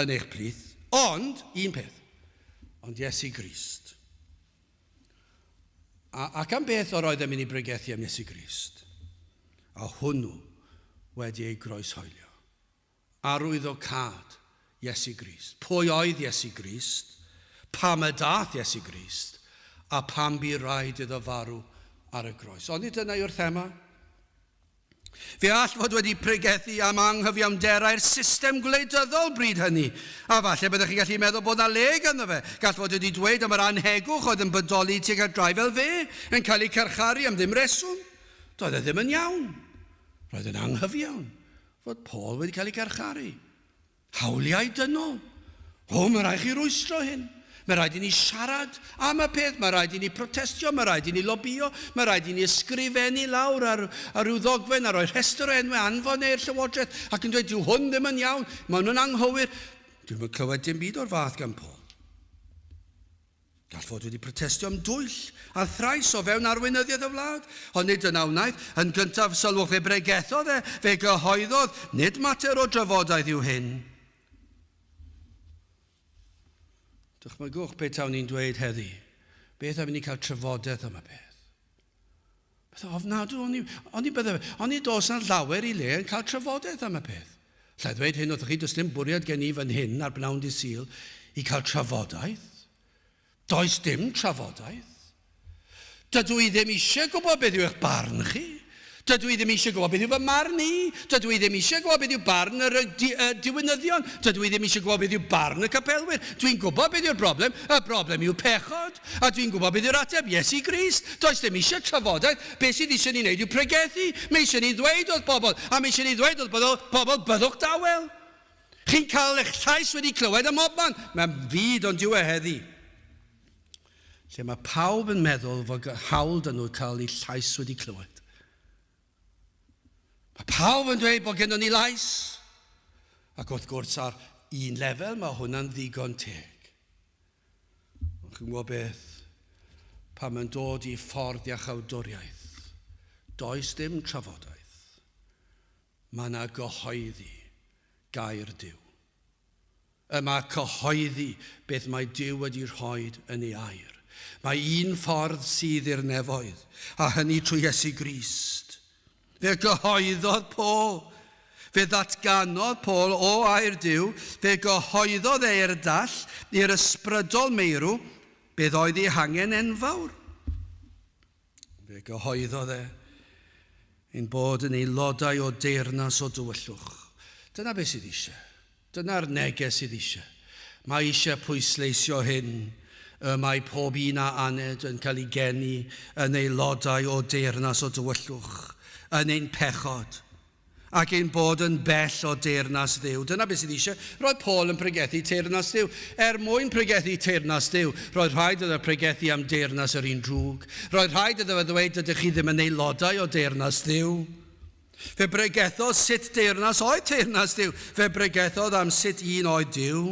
yn eich plith, ond un peth, ond Iesu Grist. A, ac am beth yr oeddem yn ei bregethu am Iesu Grist? A hwnnw wedi ei groeshoelio. Arwyddocâd Iesu Grist. Pwy oedd Iesu Grist? Pam y daeth Iesu Grist? A pam bu raid iddo farw ar y groes? Onid dyna yw'r thema? Fe all fod wedi pregethu am anghyfiawnderau'r system gwleidyddol bryd hynny, a falle byddech chi'n gallu meddwl bod 'na le ganddo fe. Gall fod wedi dweud am yr annhegwch oedd yn bodoli tuag at rai fel fe, yn cael eu carcharu am ddim reswm. Doedd e ddim yn iawn. Roedd yn anghyfiawn. Fod Paul wedi cael ei garcharu. Hawliau dynol. O, mae rhaid chi rwystro hyn. Mae rhaid i ni siarad am y peth, mae rhaid i ni protestio, mae rhaid i ni lobio, mae rhaid i ni ysgrifennu lawr ar, ar ryw ddogfen a rhoi rhestr o enwau anfon neu'r llywodraeth ac yn dweud, dyw hwn ddim yn iawn, maen nhw'n anghywir. Dwi'm yn clywed dim byd o'r fath gan Paul. Gall fod wedi protestio am dwyll a thrais o fewn arweinyddiaeth y wlad, ond nid dyna wnaeth. Yn gyntaf, sylwch, fe bregethodd e, fe gyhoeddodd, nid mater o drafodaeth yw hyn. Dychmygwch beth tawn ni'n dweud heddi. Beth am i ni cael trafodaeth am y peth? Beth ofnadw, oni, oni bydde, oni dos na llawer i le yn cael trafodaeth am y peth. Llai ddweud hyn wrthych chi, does dim bwriad gen i fan hyn ar bnawn dydd Sul i cael trafodaeth. Does dim trafodaeth. Dydw i ddim eisiau gwybod beth yw eich barn chi. Dydw i ddim eisiau gwybod beth yw fy marn i. Dydw i ddim eisiau gwybod beth yw barn yr y diwinyddion. Dydw i ddim eisiau gwybod beth yw barn y capelwyr. Dwi'n gwybod beth yw'r broblem. Y broblem yw pechod. A dwi'n gwybod beth yw'r ateb. Iesu Grist. Does dim eisiau trafodaeth. Beth sydd eisiau ni wneud yw pregethu. Mae eisiau ni ddweud wrth bobl. A mae eisiau ni ddweud wrth bobl, byddwch dawel. Chi'n cael eich llais wedi clywed ym mhobman. Mae'n fyd ond yw e heddi. Lle mae pawb yn meddwl fod hawl 'da nhw cael eu llais wedi clywed. Mae pawb yn dweud bod gennon ni lais. Ac wrth gwrs ar un lefel mae hwnna'n ddigon teg. Ond chi'n gwybod beth? Pan mae'n dod i ffordd iachawdwriaeth, does dim trafodaeth. Mae yna gyhoeddi gair Duw. Y mae cyhoeddi beth mae Duw wedi rhoid yn ei air. Mae un ffordd sydd i'r nefoedd, a hynny trwy Iesu Grist. Fe gyhoeddodd Paul, fe ddatganodd Paul o air Duw, fe gyhoeddodd e i'r dall, i'r ysbrydol meirw, beth oedd ei hangen enfawr. Fe gyhoeddodd e ein bod yn aelodau o deyrnas o dywyllwch. Dyna beth sydd eisiau. Dyna'r neges sydd eisiau. Mae eisiau pwysleisio hyn. Y mae pob un a aned yn cael ei geni yn aelodau o deyrnas o dywyllwch, yn ein pechod. Ac ein bod yn bell o deyrnas Dduw. Dyna beth sydd eisiau. Roedd Paul yn pregethu teyrnas Dduw. Er mwyn pregethu teyrnas Dduw, roedd rhaid iddo pregethu am deyrnas yr un drwg. Roedd rhaid iddo fe ddweud dydych chi ddim yn aelodau o deyrnas Dduw. Fe bregethodd sut deyrnas oedd teyrnas Dduw. Fe bregethodd am sut un oedd Duw.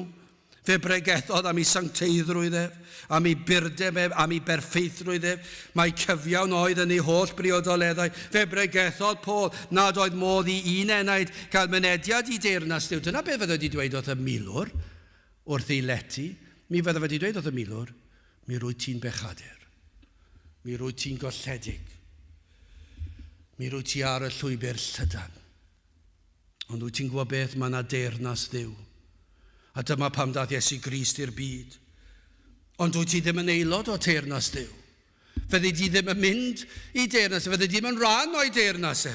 Fe bregethodd am ei sancteiddrwydd ef, am ei burdeb ef, am ei berffeithrwydd ef, mai cyfiawn oedd yn ei holl briodoleddau. Fe bregethodd Paul nad oedd modd i un enaid gael mynediad i deyrnas Duw. Dyna beth fydde wedi dweud wrth y milwr wrth ei lety. Mi fydde wedi dweud wrth y milwr, mi rwyt ti'n bechadur. Mi rwyt ti'n golledig. Mi rwyt ti ar y llwybr llydan. Ond wyt ti'n gwybod beth? Mae yna deyrnas Dduw. A dyma pam daeth Iesu Grist i'r byd. Ond wyt ti ddim yn aelod o teyrnas Dduw. Fyddi di ddim yn mynd i deyrnas, fyddi di ddim yn rhan o'i deyrnas e.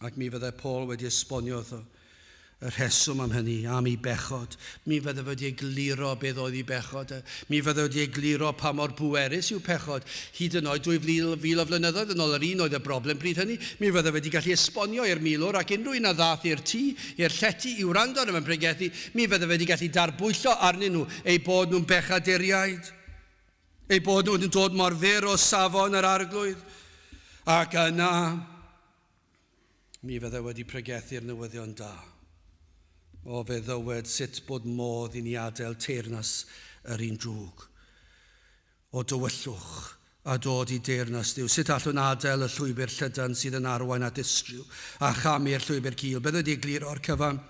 Ac mi fyddai Paul wedi esbonio wrtho y rheswm am hynny, am ei bechod. Mi fydde wedi egluro beth oedd ei bechod. E. Mi fydde wedi egluro pa mor bwerus yw pechod. Hyd yn oed 2,000 o flynyddoedd yn ôl yr un oedd y broblem bryd hynny. Mi fydde wedi gallu esbonio i'r milwr ac unrhyw un a ddaeth i'r tŷ, i'r llety, i wrando arno fe'n pregethu, mi fydde wedi gallu darbwyllo arnyn nhw eu bod nhw'n bechaduriaid. Eu bod nhw'n dod mor fyr o safon yr arglwydd. Ac yna, Mi fydde wedi pregethu'r newyddion da. O, fe ddywed sut bod modd i ni adael teyrnas yr un drwg o dywyllwch a dod i deyrnas Duw. Sut allwn adael y llwybr llydan sydd yn arwain at distryw a chamu'r llwybr cul? Beth wedi egluro'r cyfan?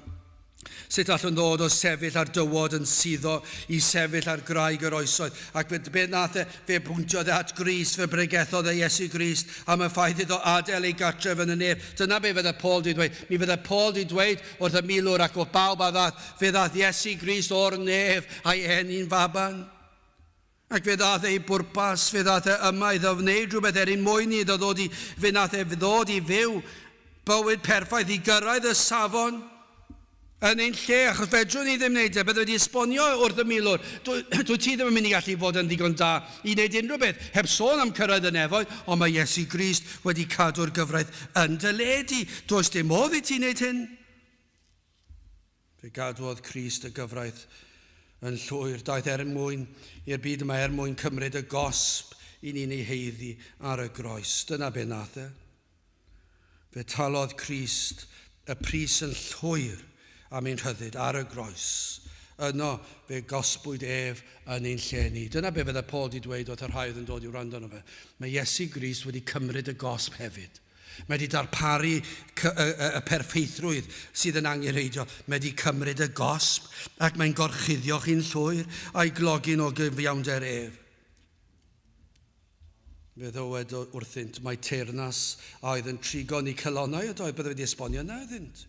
Sut allwn ddod o sefyll ar dywod yn suddo i sefyll ar graig yr oesoedd? Ac fe, be nath e? Fe bwyntiodd e at Grist, fe bregethodd e Iesu Grist am y ffaith iddo adael ei gartref yn y nef. Dyna be fydde Paul di dweud. Mi fydde Paul di dweud wrth y milwr ac wrth bawb a ddath, fe ddath Iesu Grist o'r nef a'i eni'n faban. Ac fe ddath e i bwrpas, fe ddath e yma iddo wneud rhywbeth er ein mwyn ni iddo ddod i, fe nath e ddod i fyw bywyd perffaith, i gyrraedd y safon yn ein lle, achos fedrwn ni ddim wneud e. Bydde wedi esbonio wrth y milwr, dwi ti ddim yn mynd i gallu fod yn ddigon da i wneud unrhyw beth, heb sôn am cyrraedd y nefoedd, ond mae Iesu Grist wedi cadw'r gyfraith yn dy le di. Does dim modd i ti wneud hyn. Fe gadwodd Crist y gyfraith yn llwyr. Daeth er mwyn i'r byd yma er mwyn cymryd y gosb i ni'n ei heiddi ar y groes. Dyna be nath e. Fe talodd Crist y pris yn llwyr am ein rhyddid ar y groes. Yno fe gosbwyd ef yn ein lle ni. Dyna be fydde Paul di dweud wrth y rhai oedd yn dod i wrando arno fe. Mae Iesu Grist wedi cymryd y gosb hefyd. Mae wedi darparu y perffeithrwydd sydd yn angenrheidiol. Mae wedi cymryd y gosb ac mae'n gorchuddio chi'n llwyr a'i glogyn o gyfiawnder ef. Fe ddywed wrthynt, mae teyrnas a oedd yn trigo yn eu calonnau ydoedd, bydde wedi esbonio yna iddynt.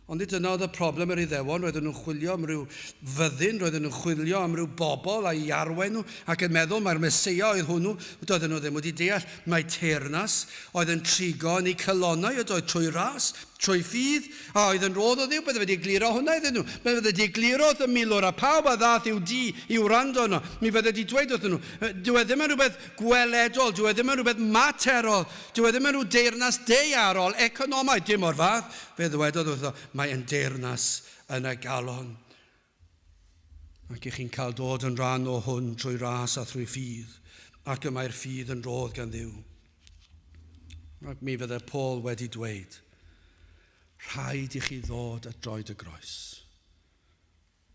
Ond nid dyna oedd y problem yr Iddewon, roedden nhw'n chwilio am ryw fyddin, roedden nhw'n chwilio am ryw bobl a'i arwain nhw, ac yn meddwl mai'r Meseia oedd hwnnw, doedden nhw ddim wedi deall mai teyrnas oedd yn trigo yn eu calonnau ydoedd trwy ras, trwy ffydd, a oedd yn rhodd o Dduw. Bydde wedi egluro hwnna iddyn nhw. Bydde wedi egluro wrth y milwr a pawb a ddaeth i'w dŷ i wrando arno. Mi fydde wedi dweud wrthyn nhw, dyw e ddim yn rhywbeth gweledol, dyw e ddim yn rhywbeth materol, dyw e ddim yn rhyw deyrnas daearol, economaidd, dim o'r fath. Fe ddywedodd wrtho, mae yn deyrnas yn y galon. Ac i chi'n cael dod yn rhan o hwn trwy ras a thrwy ffydd, ac y mae'r ffydd yn rhodd gan Dduw. Ac mi fydde Paul wedi dweud, rhaid i chi ddod at droed y groes.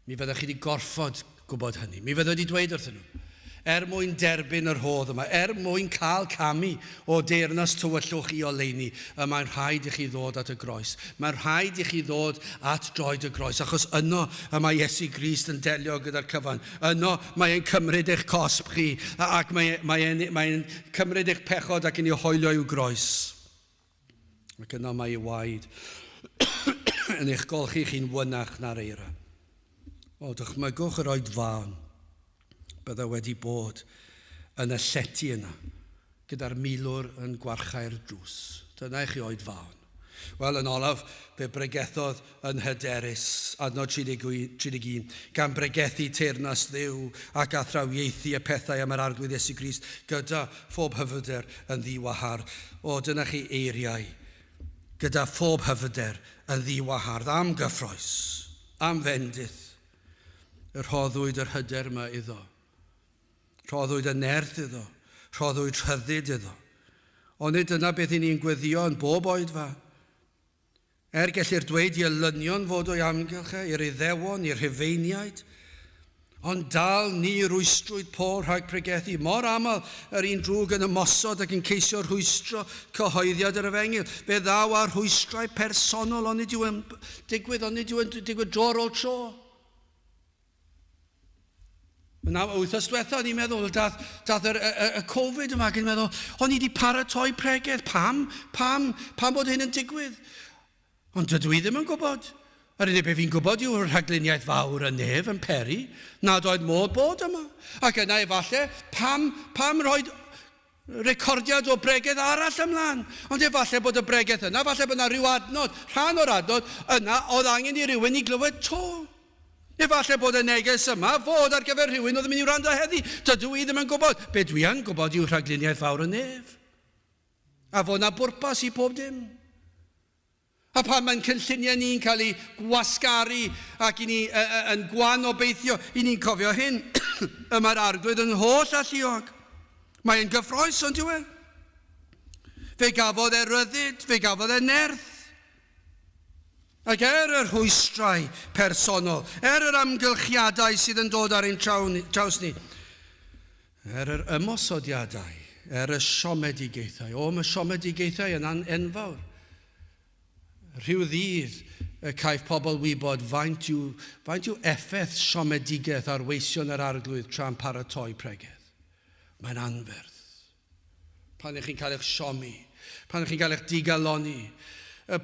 Mi fyddech chi wedi gorfod gwybod hynny. Mi fyddai wedi dweud wrthyn nhw, er mwyn derbyn y rhodd yma, er mwyn cael camu o deyrnas tywyllwch i oleuni, y mae'n rhaid i chi ddod at y groes. Mae'n rhaid i chi ddod at droed y groes, achos yno y mae Iesu Grist yn delio gyda'r cyfan. Yno mae e'n cymryd eich cosb chi, ac mae, mae e'n mae e'n cymryd eich pechod ac yn ei hoelio i'w groes. Ac yno mae ei waed yn eich golchi chi'n wynach na'r eira. O, dychmygwch yr oedfaon bydde wedi bod yn y llety yna, gyda'r milwr yn gwarchau'r drws. Dyna i chi oedfaon. Wel, yn olaf, fe bregethodd yn hyderus, adnod 31, gan bregethu teyrnas Dduw ac athrawiaethu y pethau am yr Arglwydd Iesu Grist gyda phob hyfyder yn ddiwahar. O, dyna chi eiriau. gyda phob hyfyder yn ddiwahardd am gyffroes, am fendith. Y rhoddwyd yr hyder yma iddo. Rhoddwyd y nerth iddo. Rhoddwyd rhyddid iddo. Ond nid dyna beth i ni'n gweddio yn bob oedfa. Er gellir dweud i elynion fod o'i amgylch e, i'r Iddewon, i'r Rhufeiniaid, ond dal ni rwystrwyd Paul rhag pregethu. Mor aml yr un drwg yn ymosod ac yn ceisio rhwystro cyhoeddiad yr efengyl. Fe ddaw â rhwystrau personol, ond nid yw'n digwydd, ond nid yw'n digwydd dro ar ôl tro. Yna, wythnos diwetha, o'n i'n meddwl, dath, dath yr, y, y, y Covid yma, ac yn meddwl, o'n i wedi paratoi pregeth, pam, pam, pam bod hyn yn digwydd? Ond dydw i ddim yn gwybod. Yr unig beth fi'n gwybod yw rhagluniaeth fawr y nef yn peri nad oedd modd bod yma. Ac yna efallai, pam, pam rhoi recordiad o bregeth arall ymlaen? Ond efallai bod y bregeth yna, efallai bod yna rhyw adnod, rhan o'r adnod yna oedd angen i rywun i glywed to. Efallai bod y neges yma fod ar gyfer rhywun oedd yn mynd i wrando heddi. Dydw i ddim yn gwybod. Be dwi yn gwybod yw rhagluniaeth fawr y nef. A fod na bwrpas i pob dim. A pan mae'n cynlluniau ni'n cael ei gwasgaru ac i ni yn gwan obeithio, i ni'n cofio hyn, y mae'r arglwydd yn holl alluog. Mae'n gyffroes, ond yw e? Fe gafodd e ryddid, fe gafodd e nerth. Ac er y rhwystrau personol, er yr amgylchiadau sydd yn dod ar ein traws ni, er yr ymosodiadau, er y siomedigaethau, o, mae siomedigaethau yn enfawr. Rhyw ddydd y caiff pobl wybod faint yw, faint yw effaith siomedigaeth ar weision yr arglwydd tra'n paratoi pregeth. Mae'n anferth. Pan ych chi'n cael eich siomi, pan ych chi'n cael eich digalonni,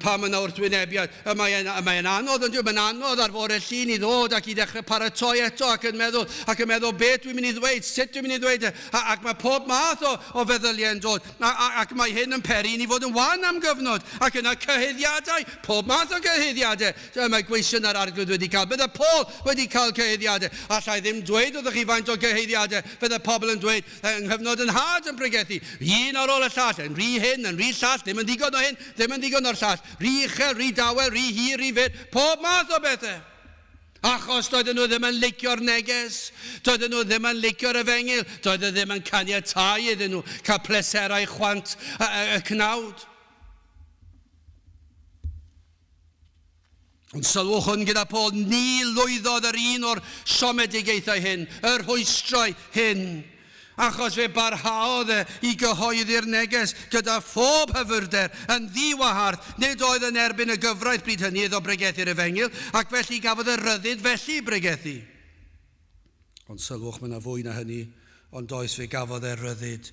pan mae yna wrthwynebiad, y mae'n mae anodd, yn mae'n anodd ar fore llun i ddod ac i ddechrau paratoi eto ac yn meddwl, ac yn meddwl beth dwi'n mynd i ddweud, sut dwi'n mynd i ddweud e, a, ac mae pob math o, o feddyliau yn dod, a, a, ac mae hyn yn peri i ni fod yn wan am gyfnod, ac yna cyhuddiadau, pob math o gyhuddiadau, mae gweision yr arglwydd wedi cael. Bydde Paul wedi cael cyhuddiadau. Alla i ddim dweud wrthych chi faint o gyhuddiadau fydde pobl yn dweud, Yng nghyfnod yn nhad yn pregethu, un ar ôl y llall, yn rhy hyn, yn rhy llall, ddim yn ddigon o hyn, ddim yn ddigon o'r llall, rhy uchel, rhy dawel, rhy hir, rhy fyr, pob math o bethau. Achos doedden nhw ddim yn licio'r neges, doedden nhw ddim yn licio'r efengyl, doedden ddim yn caniatáu iddyn nhw cael pleserau chwant y, y, y cnawd. Ond sylwch hwn gyda Paul, ni lwyddodd yr un o'r siomedigaethau hyn, y rhwystrau hyn, achos fe barhaodd e i gyhoeddi'r neges gyda phob hyfyrder yn ddiwahardd, nid oedd yn erbyn y gyfraith bryd hynny iddo bregethu'r efengyl, ac felly gafodd y rhyddid felly i bregethu. Ond sylwch, mae yna fwy na hynny, ond oes fe gafodd e ryddid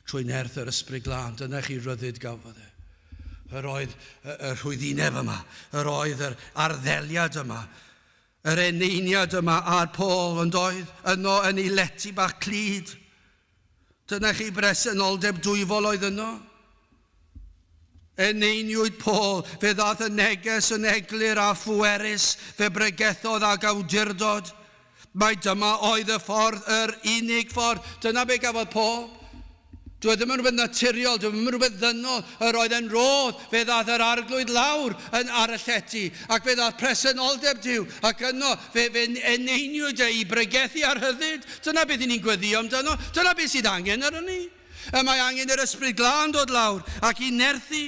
trwy nerth yr Ysbryd Glân. Dyna chi ryddid gafodd e. Yr oedd y, y rhwyddineb yma, yr oedd yr arddeliad yma, yr eneiniad yma ar Paul, ond oedd yno yn ei lety bach clyd. Dyna chi bresenoldeb dwyfol oedd yno. Eneiniwyd Paul, fe ddaeth y neges yn eglur a phwerus, fe bregethodd ag awdurdod. Mai dyma oedd y ffordd, yr unig ffordd. Dyna be gafodd Paul. Dyw e ddim yn rhywbeth naturiol, dyw e ddim yn rhywbeth ddynol. Yr oedd e'n rodd, fe ddaeth yr arglwydd lawr yn ar y llety, ac fe ddaeth presenoldeb Duw, ac yno fe, fe eneiniwyd e i bregethu ar rhyddid. Dyna beth i ni'n gweddio amdano, dyna beth sydd angen arnon ni. Y mae angen i'r Ysbryd Glân dod lawr ac i nerthu.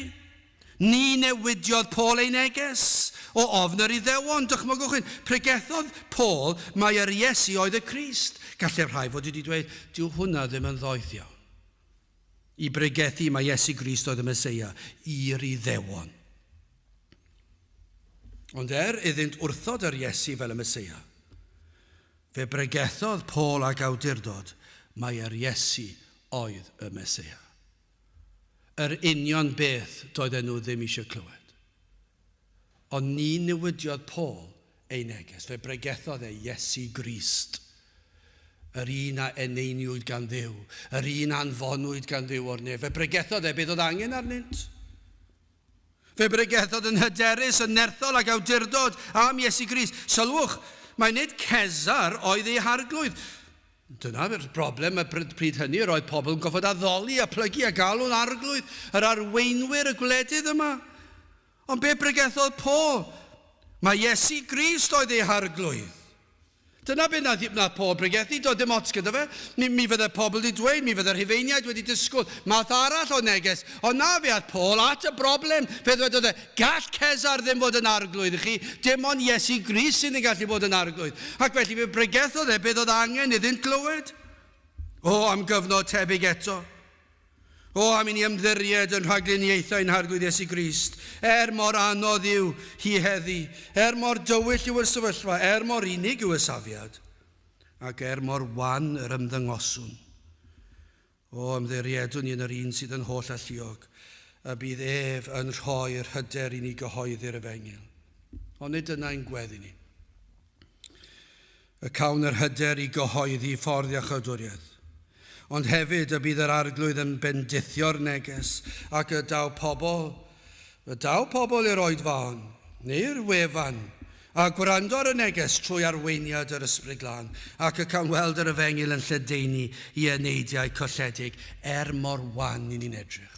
Ni newidiodd Paul ei neges o ofn yr Iddewon. Dychmygwch hyn, pregethodd Paul mai yr Iesu oedd y Crist. Gallai'r rhai fod wedi dweud, dyw hwnna ddim yn ddoeth iawn. I bregethu mai Iesu Grist oedd y Meseia i'r Iddewon. Ond er iddynt wrthod yr Iesu fel y Meseia, fe bregethodd Paul ag awdurdod mai yr Iesu oedd y Meseia. Yr union beth doedden nhw ddim eisiau clywed. Ond ni newidiodd Paul ei neges. Fe bregethodd e Iesu Grist, yr un a eneiniwyd gan Dduw, yr un anfonwyd gan Dduw o'r nef. Fe bregethodd e beth oedd angen arnynt. Fe bregethodd yn hyderus, yn nerthol ac awdurdod am Iesu Grist. Sylwch, mae nid Cesar oedd ei harglwydd. Dyna'r broblem y pryd hynny, yr oedd pobl yn goffod addoli a plygu a galw'n arglwydd yr arweinwyr y gwledydd yma. Ond be bregethodd Paul? Mae Iesu Grist oedd ei harglwydd. Dyna be nath, nath Paul bregethu, doedd dim ots gyda fe. Mi, mi fydde pobl wedi dweud, mi fydde'r Rhufeiniaid wedi disgwyl math arall o neges. Ond na fe ath Paul at y broblem. Fe ddwedodd e, gall Cesar ddim fod yn arglwydd i chi, dim ond Iesu Grist sydd yn gallu bod yn arglwydd. Ac felly fe bregethodd e beth oedd angen iddynt glywed. O, am gyfnod tebyg eto. O, am i ni ymddiried yn rhagluniaethau ein Harglwydd Iesu Grist, er mor anodd yw hi heddi, er mor dywyll yw y sefyllfa, er mor unig yw y safiad, ac er mor wan yr ymddangoswn. O, ymddiriedwn ni yn yr un sydd yn holl alluog, y bydd ef yn rhoi'r hyder i ni gyhoeddi'r efengyl. Ond nid dyna ein gweddi ni. Y cawn yr hyder i gyhoeddi ffordd iachawdwriaeth. Ond hefyd y bydd yr arglwydd yn bendithio'r neges ac y daw pobl, y daw pobl i'r oedfaon neu'r wefan a gwrando ar y neges trwy arweiniad yr Ysbryd Glân ac y cawn weld yr efengyl yn lledaenu i eneidiau colledig er mor wan i ni'n edrych.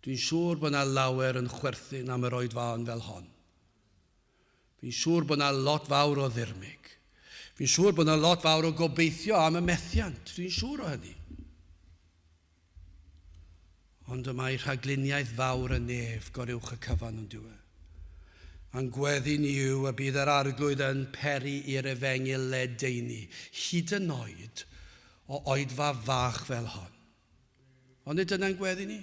Dwi'n siŵr bod yna lawer yn chwerthin am yr oedfaon fel hon. Fi'n siŵr bod yna lot fawr o ddirmyg. Fi'n siŵr bod yna lot fawr o gobeithio am y methiant. Dwi'n siŵr o hynny. Ond y mae rhagluniaeth fawr y nef goruwch y cyfan yn diwedd. A'n gweddi ni yw y bydd yr arglwydd yn peri i'r efengyl ledaenu, hyd yn oed o oedfa fach fel hon. Ond nid dyna'n gweddi ni.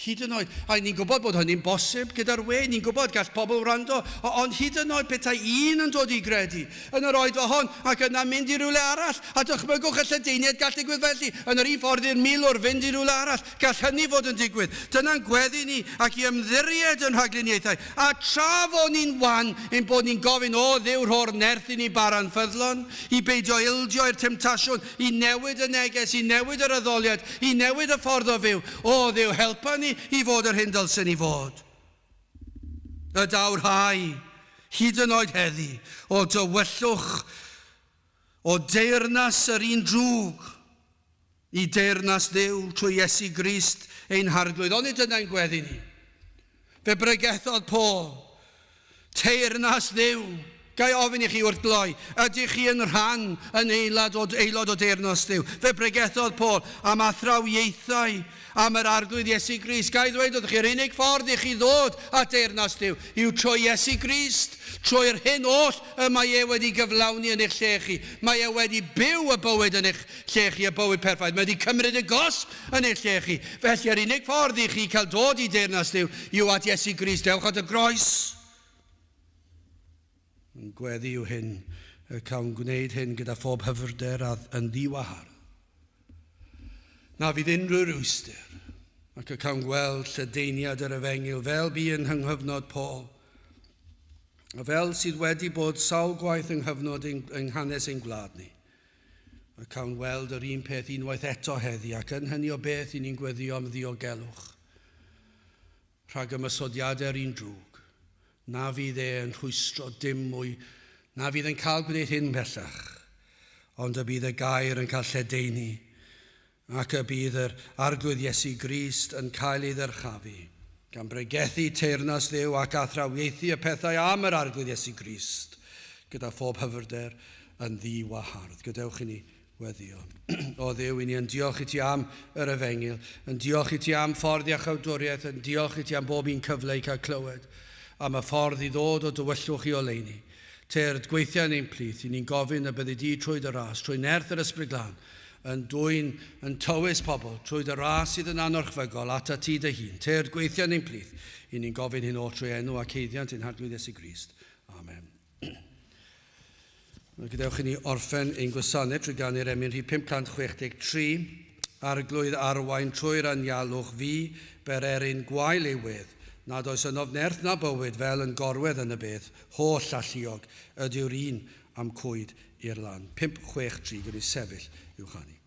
Hyd yn oed. A ni'n gwybod bod hynny'n bosib gyda'r we, ni'n gwybod gall pobl wrando, ond hyd yn oed petai un yn dod i gredu yn yr oedfa hon ac yna mynd i rywle arall, a dychmygwch y lledaeniad gall digwydd felly, yn yr un ffordd i'r milwr fynd i rywle arall, gall hynny fod yn digwydd. Dyna'n gweddi ni ac i ymddiried yn rhagluniaethau, a tra fo ni'n wan ein bod ni'n gofyn, o Dduw rho'r nerth i ni bara'n ffyddlon, i beidio ildio i'r temtasiwn, i newid y neges, i newid yr addoliad, i newid y ffordd o fyw. O Dduw, helpa ni i fod yr hyn dylsen ni fod. Y daw'r rhai, hyd yn oed heddi, o dywyllwch, o deyrnas yr un drwg, i deyrnas Dduw trwy Iesu Grist ein harglwydd. Onid dyna'n gweddi ni? Fe bregethodd Paul, teyrnas Dduw. Ga i ofyn i chi wrth gloi, ydych chi yn rhan, yn aelod o, aelod o deyrnas Dduw? Fe bregethodd Paul am athrawiaethau am yr arglwydd Iesu Grist. Ga i ddweud wrthych chi'r unig ffordd i chi ddod at deyrnas Dduw yw trwy Iesu Grist, trwy'r hyn oll y mae e wedi gyflawni yn eich lle chi. Mae e wedi byw y bywyd yn eich lle chi, y bywyd perffaith. Mae wedi cymryd y gosb yn eich lle chi. Felly, yr unig ffordd i chi cael dod i deyrnas Dduw yw at Iesu Grist. Dewch at y groes. Yn gweddi yw hyn, y cawn gwneud hyn gyda phob hyfrder a yn ddiwahardd. Na fydd unrhyw rwystr, ac y cawn gweld lledaeniad yr efengyl fel bu yn nghyfnod Paul, a fel sydd wedi bod sawl gwaith yng nghyfnod yng nghanes ein gwlad ni. A cawn weld yr un peth unwaith eto heddi, ac yn hynny o beth i ni'n gweddio am ddiogelwch rhag ymosodiadau'r un drwg. Na fydd e yn rhwystro dim mwy, na fydd yn cael gwneud hyn bellach, ond y bydd y gair yn cael lledaenu, ac y bydd yr arglwydd Iesu Grist yn cael ei ddyrchafu, gan bregethu teyrnas Dduw ac athrawiaethu y pethau am yr arglwydd Iesu Grist, gyda phob hyfrder yn ddiwahardd. Gadewch i ni weddio. O Dduw, i ni yn diolch i ti am yr efengyl, yn diolch i ti am ffordd iachawdwriaeth, yn diolch i ti am bob un cyfle i cael clywed, am y ffordd i ddod o dywyllwch i oleuni. Tyrd, gweithio yn ein plith, i ni'n gofyn y byddi di trwy dy ras, trwy nerth yr Ysbryd Glân, yn dwyn, yn tywys pobl, trwy dy ras sydd yn anorchfygol at ti dy hun. Tyrd, gweithio yn ein plith, i ni'n gofyn hyn oll trwy enw ac haeddiant ein Harglwydd Iesu Grist. Amen. Gadewch i ni orffen ein gwasanaeth trwy ganu'r emyn rhif 563, Arglwydd arwain trwy'r anialwch fi, bererin gwael ei wedd, nad oes ynof nerth na bywyd fel yn gorwedd yn y bedd, holl alluog ydyw'r un am cwyd i'r lan. 563, gwni sefyll i'w chanu.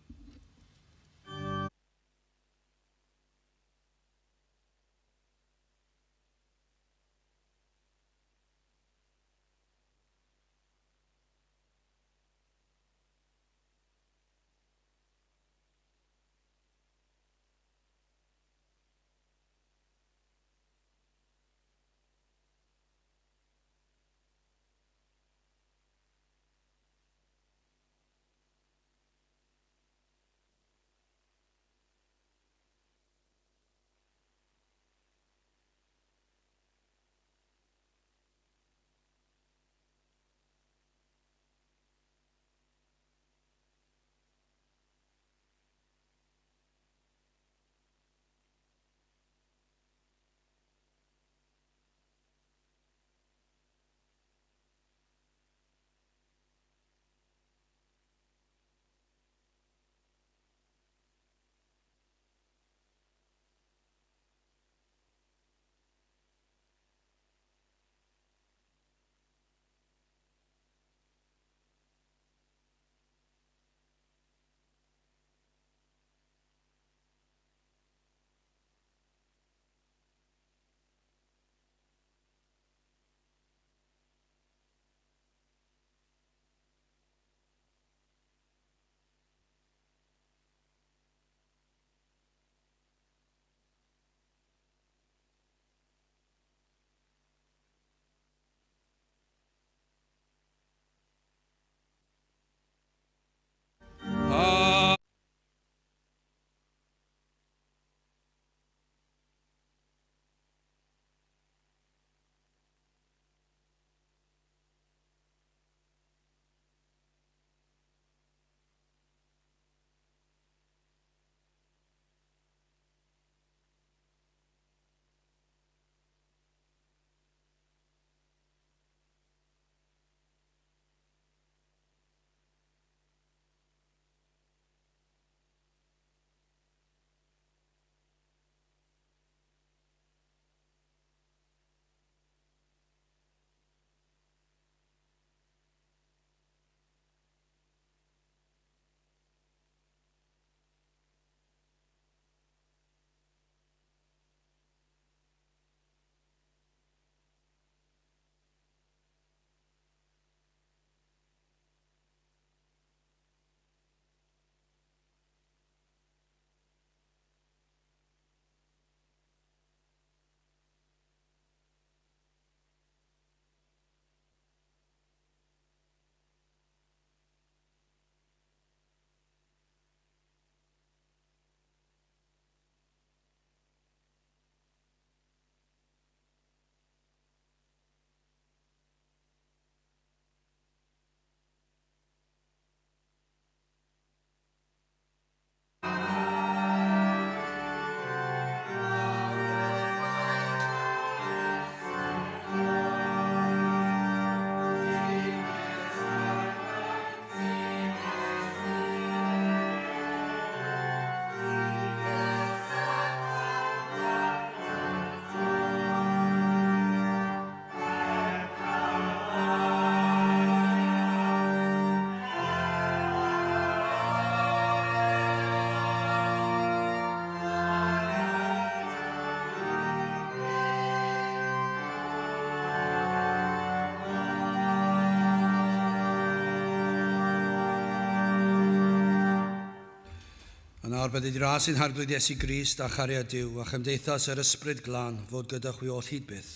A nawr bydded i ras ein Harglwydd Iesu Grist a chariad Duw a chymdeithas yr Ysbryd Glân fod gyda chwi oll hyd byth.